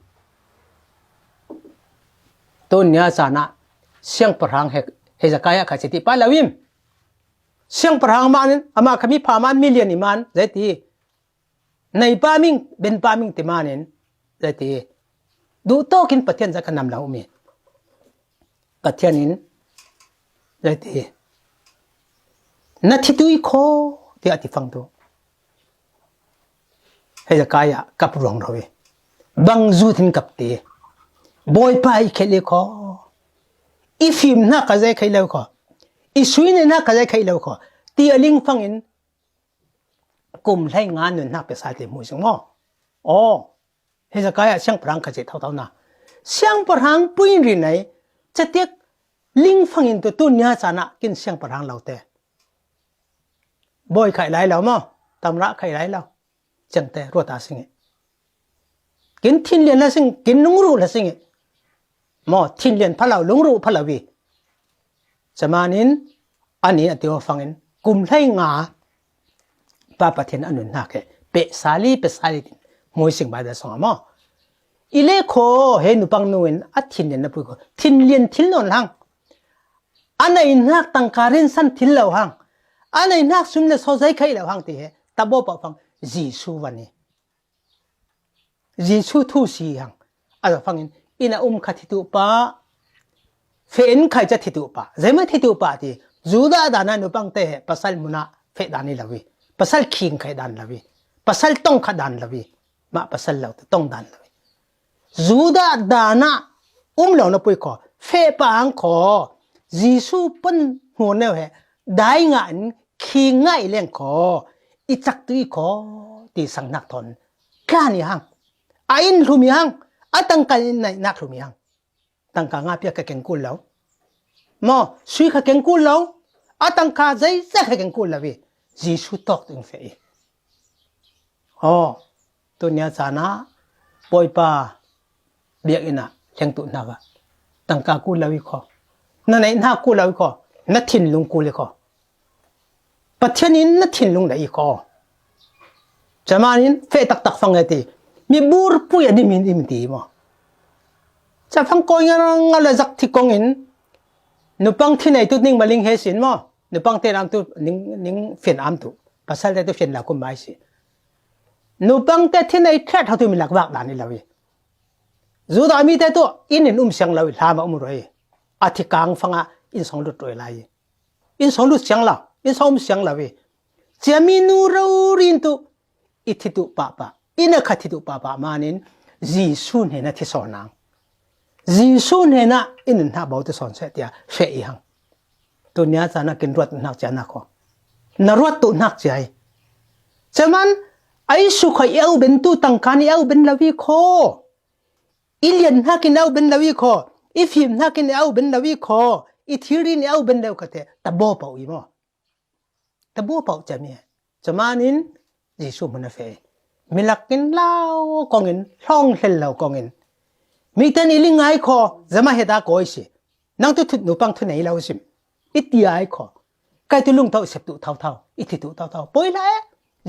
Tun nia caan ah siangpahrang he, Hezekiah kha si ti pa lo im. Siangpahrang man in, ama kha mi pha man, milian i man, zei ti hi. Nei pa ming, ben pa ming ti manin, zei ti. Duh tawkin Pathian za ka nam lo mi. Pathian in, zei ti. Na thi tu i kho, ti a ti fang tu. Hezekiah kap ruang ro i. Bang zu thin kap ti. Bawipa i khel i kho. I fim hna ka zei khai lo kho. I sui nei hna ka zei khai lo kho. Ti a ling fangin, kum hlei nga nun hnak pia sai ti hmu sing maw. Aw, Hezekiah siangpahrang kha cih thotho na. Siangpahrang pui in ri nei, catiak ling fangin tu tu nia caan ah kin siangpahrang lo te. Bawi khai lai lo maw, tamrah khai lai lo. Ciang te, ruat a sing i. Kin thin lian hla sing, kin lungruh hla sing i. Maw, thin lian pha lo, lungruh pha lo i. Camanin, ani a ti aw fangin, kum hlei nga, Pa Pathian a nun hna khe, peh sali, peh sali tin, hmui sing Baibal song a maw. I le kho, he nupang nu in, a thin lian na pui kho, thin lian thil nawn hang. A nei hnak tangka rinsan thil lo hang. A nei hnak sum le saw zei khai lo hang ti he, ta baw pau fang, Jesu van i. Jesu thu si hang. A za fangin, inn a um kha thitu pa, feh in khai ca thitu pa. Zeimah thitu pa ti, Judah dan a nupang te he, pasal mun ah feh dan i lo i. Pasal khing khai dan lo i. Pasal tong kha dan lo hi. Mah pasal lo te tong dan lo hi. Judah dan ah um lo na pui kho. Feh pah ang kho. Jesu pon hmu neu he. Dai ngah in khing ngah i leng kho. I cak tu i kho. Ti sang nak thon. Klan i hang. A inn hlum i hang. A tangka in naih nak hlum i hang. Tangka nga pia kha keng kul lo. Maw, sui kha keng kul lo. A tangka zeizai kha keng kul lo hi. Jesu tawk tu in feh hi. Aw, tunia caan ah Bawipa biakinn ah thleng tu hnak ah tangka kul lo hi kho. Na neih hnak kul lo hi kho. Na thinlung kul hi kho. Pathian in na thinlung na i kho. Caman in feh taktak fang e ti. Mi burpui a dim in dim ti maw. Ca fang kawi ngal ngal a zak thi kong in. Nupang thi nei tu ning maling he sin maw. Nupang te lam tu ning, ning fian am tu. Pasal te tu fian la kum mai si. Nupang te thi nei thet hau tu mi lak vak dan i lo hi. Judah mi te tu inn in um siang lo hi, hlam a um rua hi. A thi kang fang a inn song lut rua hi lai hi. Inn song lut siang lo, inn song um siang lo hi. Cia mi nu rori in tu i thi tu pahpah, i na kha thi tu pahpah manin Jesu hnen a thi sawn ang. Jesu hnen a i nun hna bo tu sawn seh tia feh i hang. Tunia caan a kin ruat hnak cia na kho. Na ruat tu hnak cia hi. Caman a i su kho i au ben tu tangka ni au ben lo hi kho. I lian hnak in au ben lo i kho, i fim hnak in au ben lo i kho, i thilri in au ben lo kha te, ta baw pau i maw. Ta baw pau cam i. Caman in Jesu hmun a feh. Milak in lau kong in, hlawng hlel lo kong in. Mi ten i ling ngai kho, zama heta kawi si. Nang tu thut nupang thu nei lo sim. I ti ai kho. Kai tu lungtau sep tu thau thau. I thi tu thau thau. Poi la e.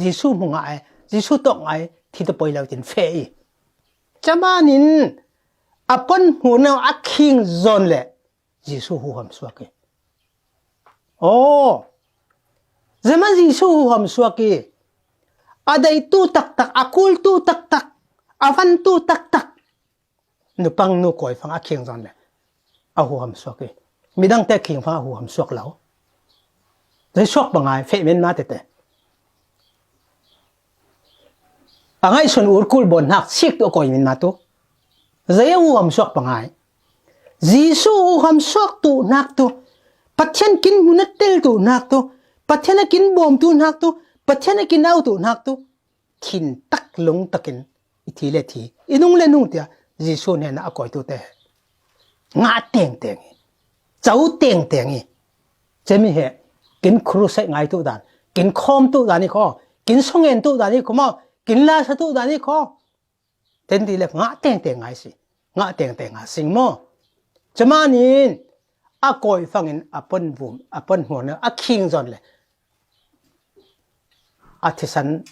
Jesu hmu ngah e. Jesu tawk ngah e. Thi tu poi lo tin feh i. Caman in a pon hmu neu a khing zawn le Jesu huham suak i. Aw. Zeman Jesu huham suak i. A dei tu taktak, a kul tu taktak, a van tu taktak. Nupang nu kawi fang a khing zawn le a huham suak i. Midang te khing fang a huham suak lo. Zei suak bangai feh men ma tete. A ngaihsun urkul bawn hnak sik tu a kawi men ma tu. Zei a huham suak bangai. Jesu huham suak tu hnak tu. Pathian kin hmun a tel tu hnak tu. Pathian a kin bawm tu hnak tu. Pathian a kin au tu hnak tu. Thin tak lung takin i thi le thi, i nung le nung tia Jesu hnenah a kawitute he ngah tengteng i, co tengteng i, cemi he kin crusade ngai tu dan, kin khawm tu dan i kho, kin songen tu dan i kho maw, kin lasa tu dan i kho. Ten ti le ngah tengteng ngai si, ngah tengteng ngai sing maw. Cemanin a kawi fangin a pon vum, a pon hmuan a khing zawn le a thisan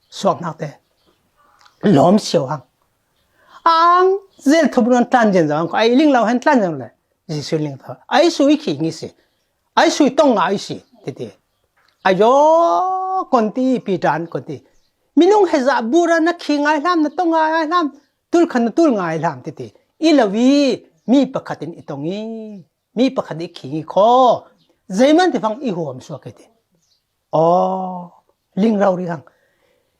suak nakte lawm siau hang. Ang zel thup ruan tlan zen zong, ai ling lo hen tlan zong le, Jesu ling tho. Ai sui khi ngi si. Ai sui tong ngai si, titi. Ayo, kon ti, Peter an kon ti. Minung heza bura na khi ngai hlam, na tong ngai hlam, tul khan na tul ngai hlam, titi. I lo i, mi pakhat in i tong i. Mi pakhat i khing i kho. Zeiman ti fang i huam suak i ti. Aw, ling rau ri hang.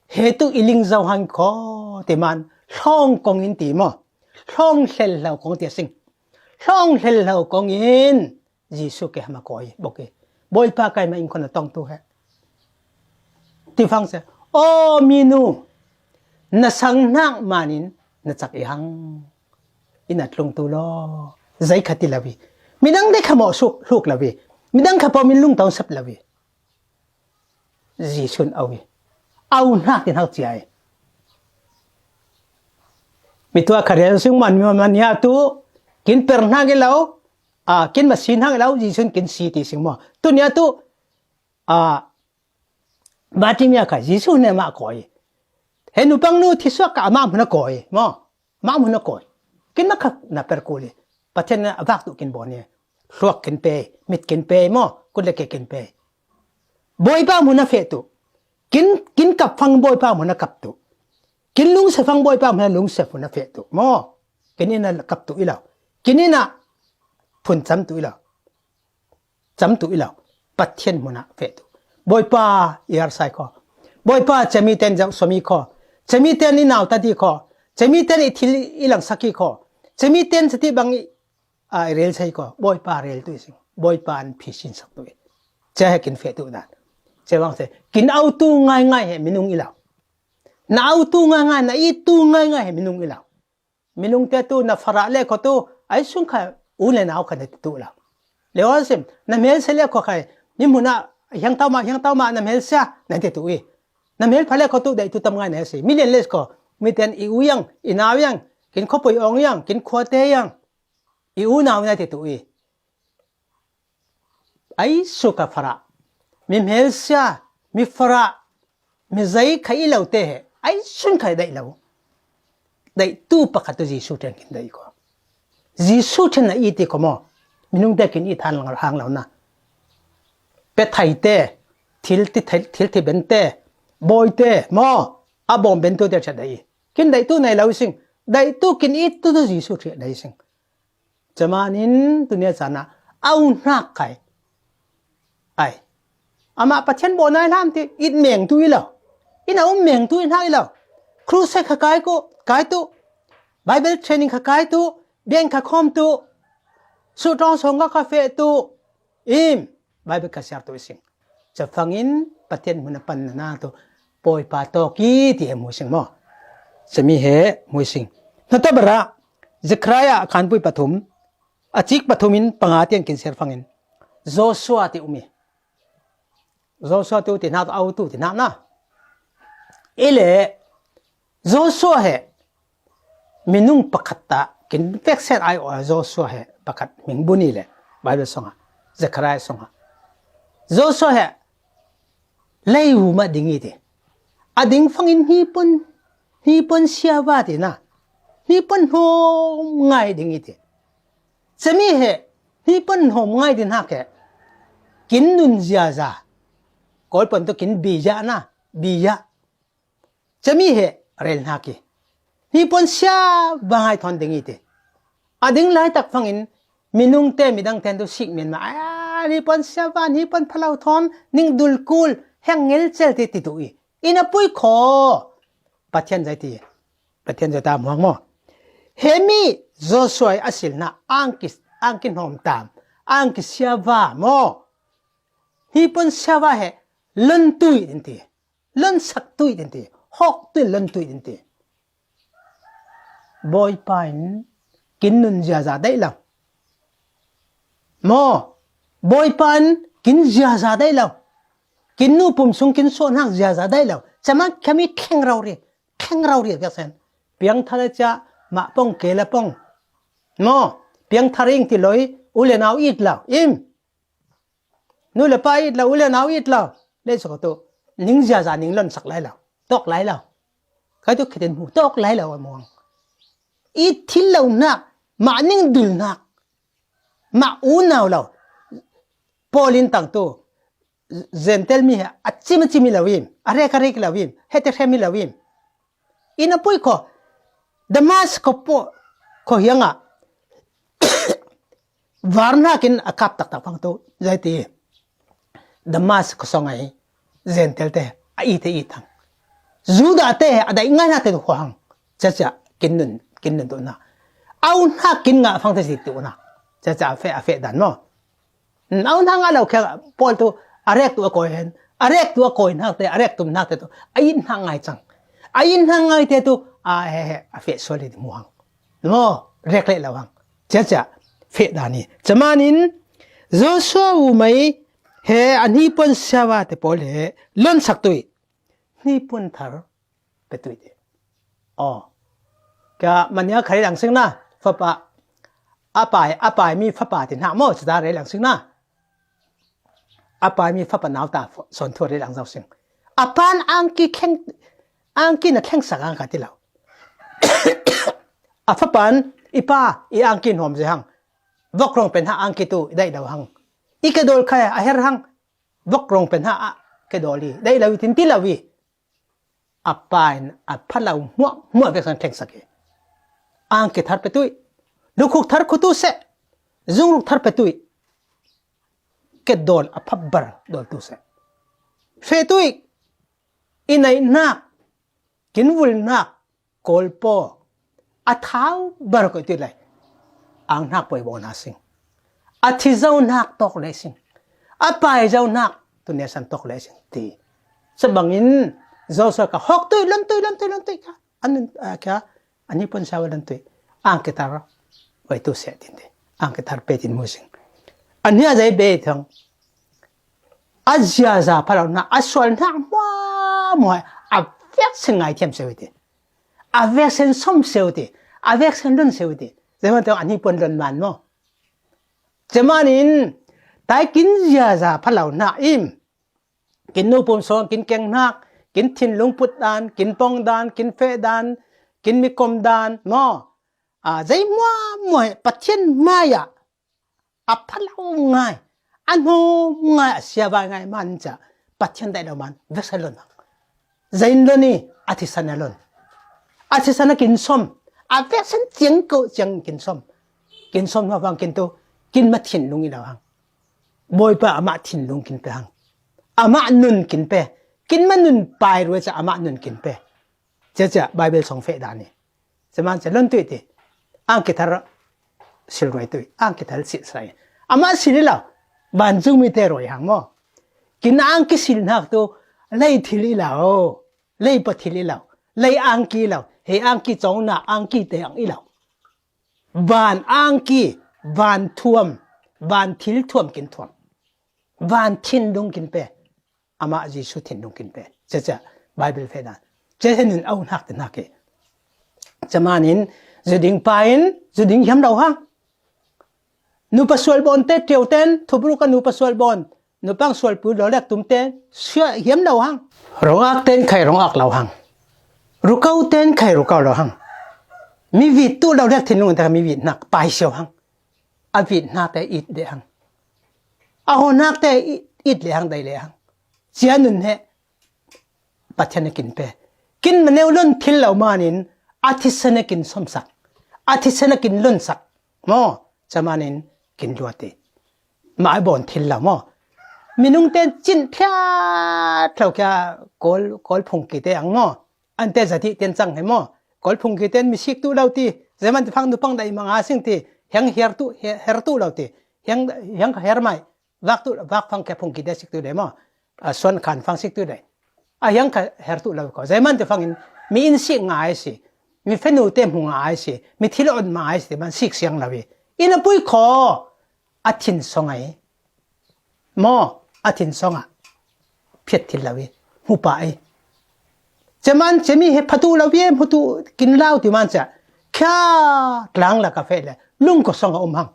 He tu i ling zau hang kho. Ti man, hlawng kong in ti maw. Hlawng hlel hlau kong ti a sing. Hlawng hlel hlau kong in. Jesu ke hama kawi, bok i. Bawipa kai ma in kho na tong tu he. Ti fang se. Aw, minu. Na sang hnak manin, na cak i hang. I na tlung tu law. Zei kha ti lo i. Midang de kha mawh suk, hluk lo i. Midang kha pawmin lungtong sep lo i. Jesu in au i. Au hnak tin hau cia i. Mi tua kha rian sung man, mi man ya tu. Kin per hnak i lo. A, kin ma si hnak i lo. Jesu in kin si ti sing maw. Tu nia tu. A, Bartimia kha Jesu ne mah kawi. He nupang nu thisuak ka amah hmun a kawi. Maw. Mah hmun a kawi. Kin na kha na per kul i. Pathian na a vak tu kin bawn i. Hluak kin pe, mit kin pe, maw. Kut le ke kin pe. Bawipa hmun a feh tu. Kin, kin kap fang Bawipa hmun a kap tu. Kin lungse fang Bawipa hmun a lungse hmun a feh tu. Maw. Kin ina kap tu i lo. Kin ina phun cam tu i lo. Cam tu i lo. Pathian hmun a feh tu. Bawipa i har sai kho. Bawipa, cemi ten zau suami kho. Cemi ten i nau tati kho. Cemi ten i thil i langsak i kho. Cemi ten citi bang i, a, i rel sei kho. Bawipa rel tu i sing. Bawipa an phisin sak tu i. Cia he kin fe tu dan. Cia bang se. Kin au tu ngai ngai he minung i lau. Na au tu ngai ngai, na i tu ngai ngai he minung i lau. Minung te tu na fara le kho tu, ai sung kha u le nau kha na ti tu lau. Le wan sim, na mel se le kho khai, ni muna hiang tau ma, hiang tau ma na mel sia, na ti tu i. Na mel pha le kho tu, dai tu tam ngai na si. Mi len le kho, mi ten i u yang, i nau yang, kin kho poi ong yang, kin khua te yang. I u nau na ti tu i. Ai su ka fara. Mi mel sia, mi fara, mi zai kha i lau te he. Ai sun kha dai lau. Dai tu pakhat tu Jisu ten kin dai ko. Jisu ten na i ti ko mo. Minung te kin i than lang hang lau na. Pe thai te, thil ti thai, thil ti ben te, boi te, mo, a bom ben tu te cha dai. Kin dai tu nai lau sing. Dai tu kin i tu tu Jisu ten dai sing. Camanin tunia cana au hnak kai. Ai. Ama Pathian bo nai lam ti it meng tu i lo. Ina um meng tu i hnak i lo. Crusade kha kai ko, kai tu. Bible training kha kai tu. Biang kha khom tu. Su tong song ka kha fe tu. Im. Bible ka siar tu i sing. Ca fangin Pathian hmun a pan na na tu Bawipa tawk i ti he mu sing maw? Cami he mu sing. Na ta bara Zechariah a khanpui pathum, a cik pathum in panga tiang kin siar fangin Joshua ti umi. Joshua tu ti hnak tu au tu ti hnak na. Ile Joshua he minung pakhat ta kin veksen ai aw Joshua he pakhat hming bu ni le Bible songa Zechariah songa Joshua he lei hu ma ding i ti a ding fangin hni pon hni pon sia va ti na hni pon hnawm ngai ding i ti cami he hni pon hnawm ngai ding hnak he kin nun ziaza kawl pon tu kin bi ya na bi ya Cami he rel hnak i hni pon sia va ngai thawn ding i ti a ding lai tak fangin minung te midang ten tu sik men ma a hni pon sia va hni pon phalau thawn ning dul kul heng ngel cel ti ti tu i ina pui kho Pathian zai ti Pathian zai ta muang maw he mi Joshua a silna angki angki hnawm tam angki sia va maw hni pon sia va he lon tui din ti Lon sak tui din ti, hawk tui lon tui din ti. Bawipa in kin nun ziaza daih lo. Maw, Bawipa in kin ziaza daih lo. Kin nu pum sung kin suah hnak ziaza daih lo. Cama khami thleng rau ri, thleng rau ri a biak sen. Piang thar a cia mah pong ke la pong. Maw, piang thar ing ti loi, u le nau it lo. Im. Nu le pa it lo, u le nau it lo. Le suk tu. Ning ziaza ning lon sak lai lo. Tawk lai lo. Kai tu khitin hmu tawk lai lo a muang. I thil lo nak, mah ning dul nak. Mah u nau lo. Paul in tang tu. Zentel mi he a cim a cim i lo im. A rek a rek i lo im. He te hrem i lo im. Ina pui ko Damas ko po ko hianga varna kin a kap tak tak pang tu zai ti Damas ko song ai Zentel te a i te i tang Juda te a dai ngai na te ko hang cha cha kin nun kin nun tu na au na kin nga fang te si tu na cha cha a fe a fe dan mo Nau hna nga lo khe Paul tu a rek tu a kawi hen a rek tu a kawi hnak te a rek tum hnak te tu a it hnak ngai cang a it hnak ngai te tu a he he a feh sual i muang no rek leh lo hang cia cia feh dan i camanin Joshua u mai he a hni pon siawa te pawl he lon sak tui hni pon thar pe tui te aw ka mania khari lang sing na fapa a pai a pai mi fapa ti hnak maw cita rei lang sing na a pai mi fapa nau ta son thu rei lang zau sing a pan angki thleng angki na thleng sak ang ka ti lo a fapan i pa i angki hnom ze hang vok rong pen ha angki tu i dai lo hang i ke dol khai a her hang vok rong pen ha a ke dol i dai lo i tin ti lo i a pa in a pha lo hmuah hmuah vek san thleng sak i angki thar pe tui lukhuk thar khutu se zungruk thar pe tui ke dol a pha bar dol tu se fe tui i naihnak, kin vulhnak, kawlpaw, a thau bar koih tuilai, ang hnak poi bawn a sing. A thi zohnak tawk le sing. A pai zohnak tuniasan tawk le sing ti. Cabangin Joshua ka hawk tuih, lon tuih, lon tuih, lon tuih ka. An, a, ka, an hi pon sawa lon tuih. Ang kitar, wai tu se tin ti. Ang kitar pe tin mu sing. An hi a zai be thang. A ziaza phalauhnak, a sualhnak hmuahmuah, a veksen ngaithiam seuh ti. A veksen som seuh ti. A veksen lon seuh ti. Zeman tawh an hi pon lon man maw. Cemanin, tai kin ziaza phalauhnak im. Kin nupum song, kin kenghnak, kin thinlung put dan, kin pong dan, kin feh dan, kin mikom dan, maw. A, zei hmuahmuah, Pathian mai-ah, a phalau ngai, a hnawm ngai, a siavai ngai man ca, Pathian daih lo man, veksa lon hang. Zain lon i, a thisan a lon. A thisan a kin som, a veksan ciang ko ciang kin som. Kin som hna vang kin tu, kin ma thinlung i lo hang. Bawipa amah thinlung kin pe hang. Amah nun kin pe. Kin ma nun pai rua ca amah nun kin pe. Cia cia Bible song feh dan i. Ceman cia lon tuih ti. Ang kithar sil ruai tuih. Ang kithar sil sai. Amah sil i lo. Ban cung mi te ruai hang maw. Kin ang kisil hnak tu lei thil i lo. Lei pa thil i lo. Lei ang ki lo. He ang ki cong na ang ki te ang i lo. Van ang ki, van thuam, van thil thuam kin thuam. Van thinlung kin pe. Amah Jesu thinlung kin pe. Cia cia Bible feh dan. Cia he nun au hnak te hnak i. Cemanin zuding pa in zuding hiam lo hang. Nupa sual bawn te tiu ten, thubruk a nupa sual bawn. Nupang sual pu lo lek tum ten, sia hiam lo hang. Rongak ten khai rongak lo hang. Rukau ten khai rukau lo hang. Mi vit tu lo lek thinlung te mi vit hnak pai siau hang. A vit hnak te it le hang. A ho hnak te it, it le hang, dai le hang. Cia nun he. Pathian a kin pe. Kin ma neu lon thil lo manin, a thisan a kin somsak. A thisan a kin lonsak. Maw, cemanin kin luat i. Ma ai bawn thil lo maw. Minung ten cin thliat thlau kia kawl, kawl phungki te ang maw. An te zati ten cang he maw. Kawl phungki ten mi sik tu lo ti. Zeman te phang nupang dai manga sing ti. Hiang her tu, her, her tu lo ti. Hiang, hiang ka her mai. Vak tu, vak phang kia phungki te sik tu le maw. A suan khan phang sik tu le. A hiang ka her tu lo ko. Zeman te phangin mi in sik ngai si. Mi fenu te hmu ngai si. Mi thil on ngai si. Man sik siang lo i. Ina pui ko. A thin song ai. Maw, a thin song a. Phiat thil lo i. Hmu pa i. Ceman, cemi he phatu lo i, hmu tu kin lau ti man cia. Kia tlang la ka feh le. Lung ko song a um hang.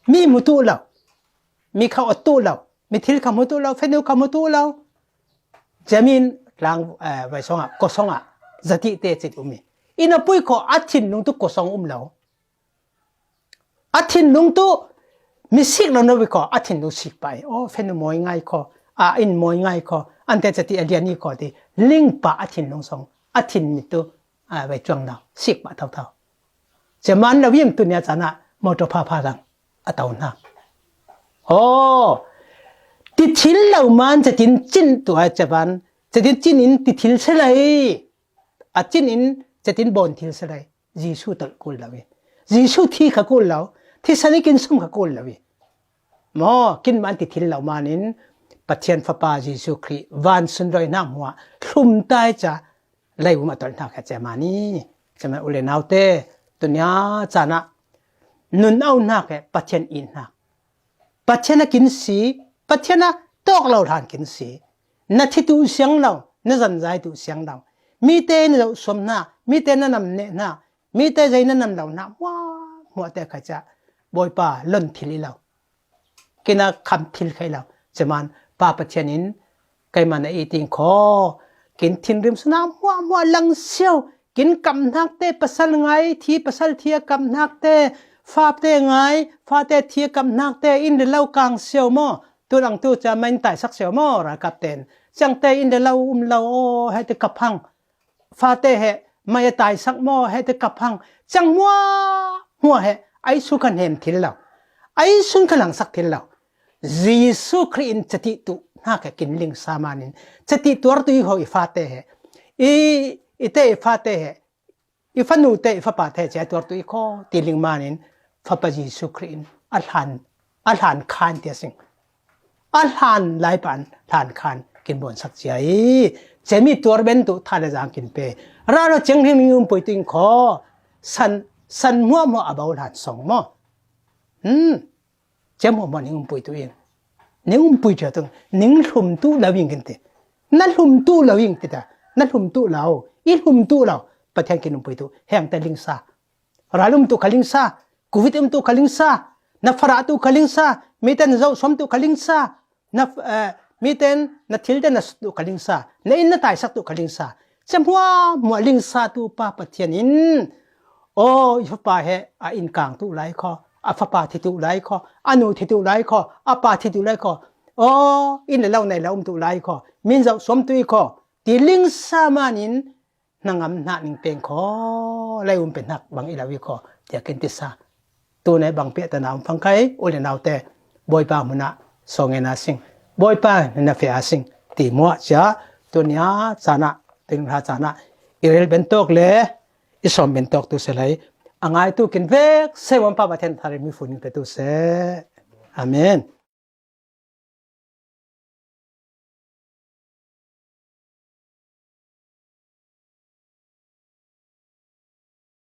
Mi hmu tu lo. Mi kha ot tu lo. Mi thil kha hmu tu lo. Fenu kha hmu tu lo. Cemin tlang, eh, vai song a, ko song a. Zati te cit um i. Ina pui ko a thinlung tu ko song um lo. A thinlung tu mi sik lo no vi ko, a thinlung sik pai. O, fenu moi ngai ko, a in moi ngai ko, an te cati a lian i ko ti, ling pa a thinlung song, a thin mi tu, a, vai cuang lo, sik pa tau tau. Ceman lo vim tu nia cana, motor pha pha lang, a tau na. O, ti thil lo man catin cin tu a cevan, catin cin in ti thil selai. A cin in catin bawn thil selai. Jesu tolh kul lo i. Jesu thi kha kul lo. Thi sanik in sum kha kul lo i. Maw, kin man ti thil lo manin Pathian Fapa Jesu Khrih van sundawi hnak hmuah thlum tai ca lei um a tolh hnak he cemani. Cemani ule naute tunia cana nun au hnak he Pathian in hnak. Pathian a kin si, Pathian a tawk lo hlan kin si. Na thi tu siang lo, na zanzai tu siang lo. Mi te na zoh suam hna, mi te na nam neh hna, mi te zei na nam lo hna, hmuah, hmuah te kha cia. Bawipa, lon thil i lo. Kina kham thil kha i lo. Ceman, Pa Pathian in, keimah na i ting kho. Kin thinrim suna hmuah, hmuah lang siau. Kin kamhnak te pasal ngai, thi pasal thi a kamhnak te, fate ngai, fate thi a kamhnak te, in le lo kang siau maw? Tu lang tu ca mai in taisak siau maw, ralkap ten. Ciang te in le lo um lo, aw, he te kap hang. Fate he, mai a taisak maw, he te kap hang. Ciang hmuah, hmuah he, ai su kan hem thil lo. Ai sun kan langsak thil lo. Jesu Khrih in cati tu hna kha kin ling sa manin, cati tuar tu i ho i fate he, i, i te i fate he, i fanute i fapate he cia tuar tu i kho ti ling manin Fapa Jesu Khrih in a hlan, a hlan khan tia sing. A hlan lai pan hlan khan kin bon sak cia i. Cemi tuar ben tu tha le zang kin pe. Ra lo ceng hling ning um pui tu in kho. San, san hmuah hmuah a bau hlan song mo. Hmm. Cem hmuah hmuah ning um pui tu in. Ning um pui cia tu. Ning hlum tu lo ing kin ti. Na hlum tu lo ing ti ta. Na hlum tu lo. I hlum tu lo. Pathian kin um pui tu. Heng te ling sa. Ral um tu kha ling sa. Covid um tu kha ling sa. Na fara tu kha ling sa. Miten zau som tu kha ling sa. Na, eh, miten na thil te na sut tu kha ling sa. Na in na tai sak tu kha ling sa. Cem hmuah hmuah ling sa tu pa Pathian in. O, i fapa he a in kang tu lai kho. A fapa thi tu lai kho. A nu thi tu lai kho. A pa thi tu lai kho. O, in le lo nei lo um tu lai kho. Min zau som tu i kho. Ti ling sa manin na ngam hna ning peng kho. Lai um pe hnak bang i lo i kho. Tia kin ti sa. Tu ne bang pia ta na um fang khai. U le nau te. Bawipa hmuna. Song e na sing. Bawipa na fe a sing. Ti muah cia. Tu nia cana. Ting ha cana. I rel ben tok le. I som ben tok tu se lai. A ngai tu kin vek. Se wam pa ba then thari mi fu ning pe tu se. Amen.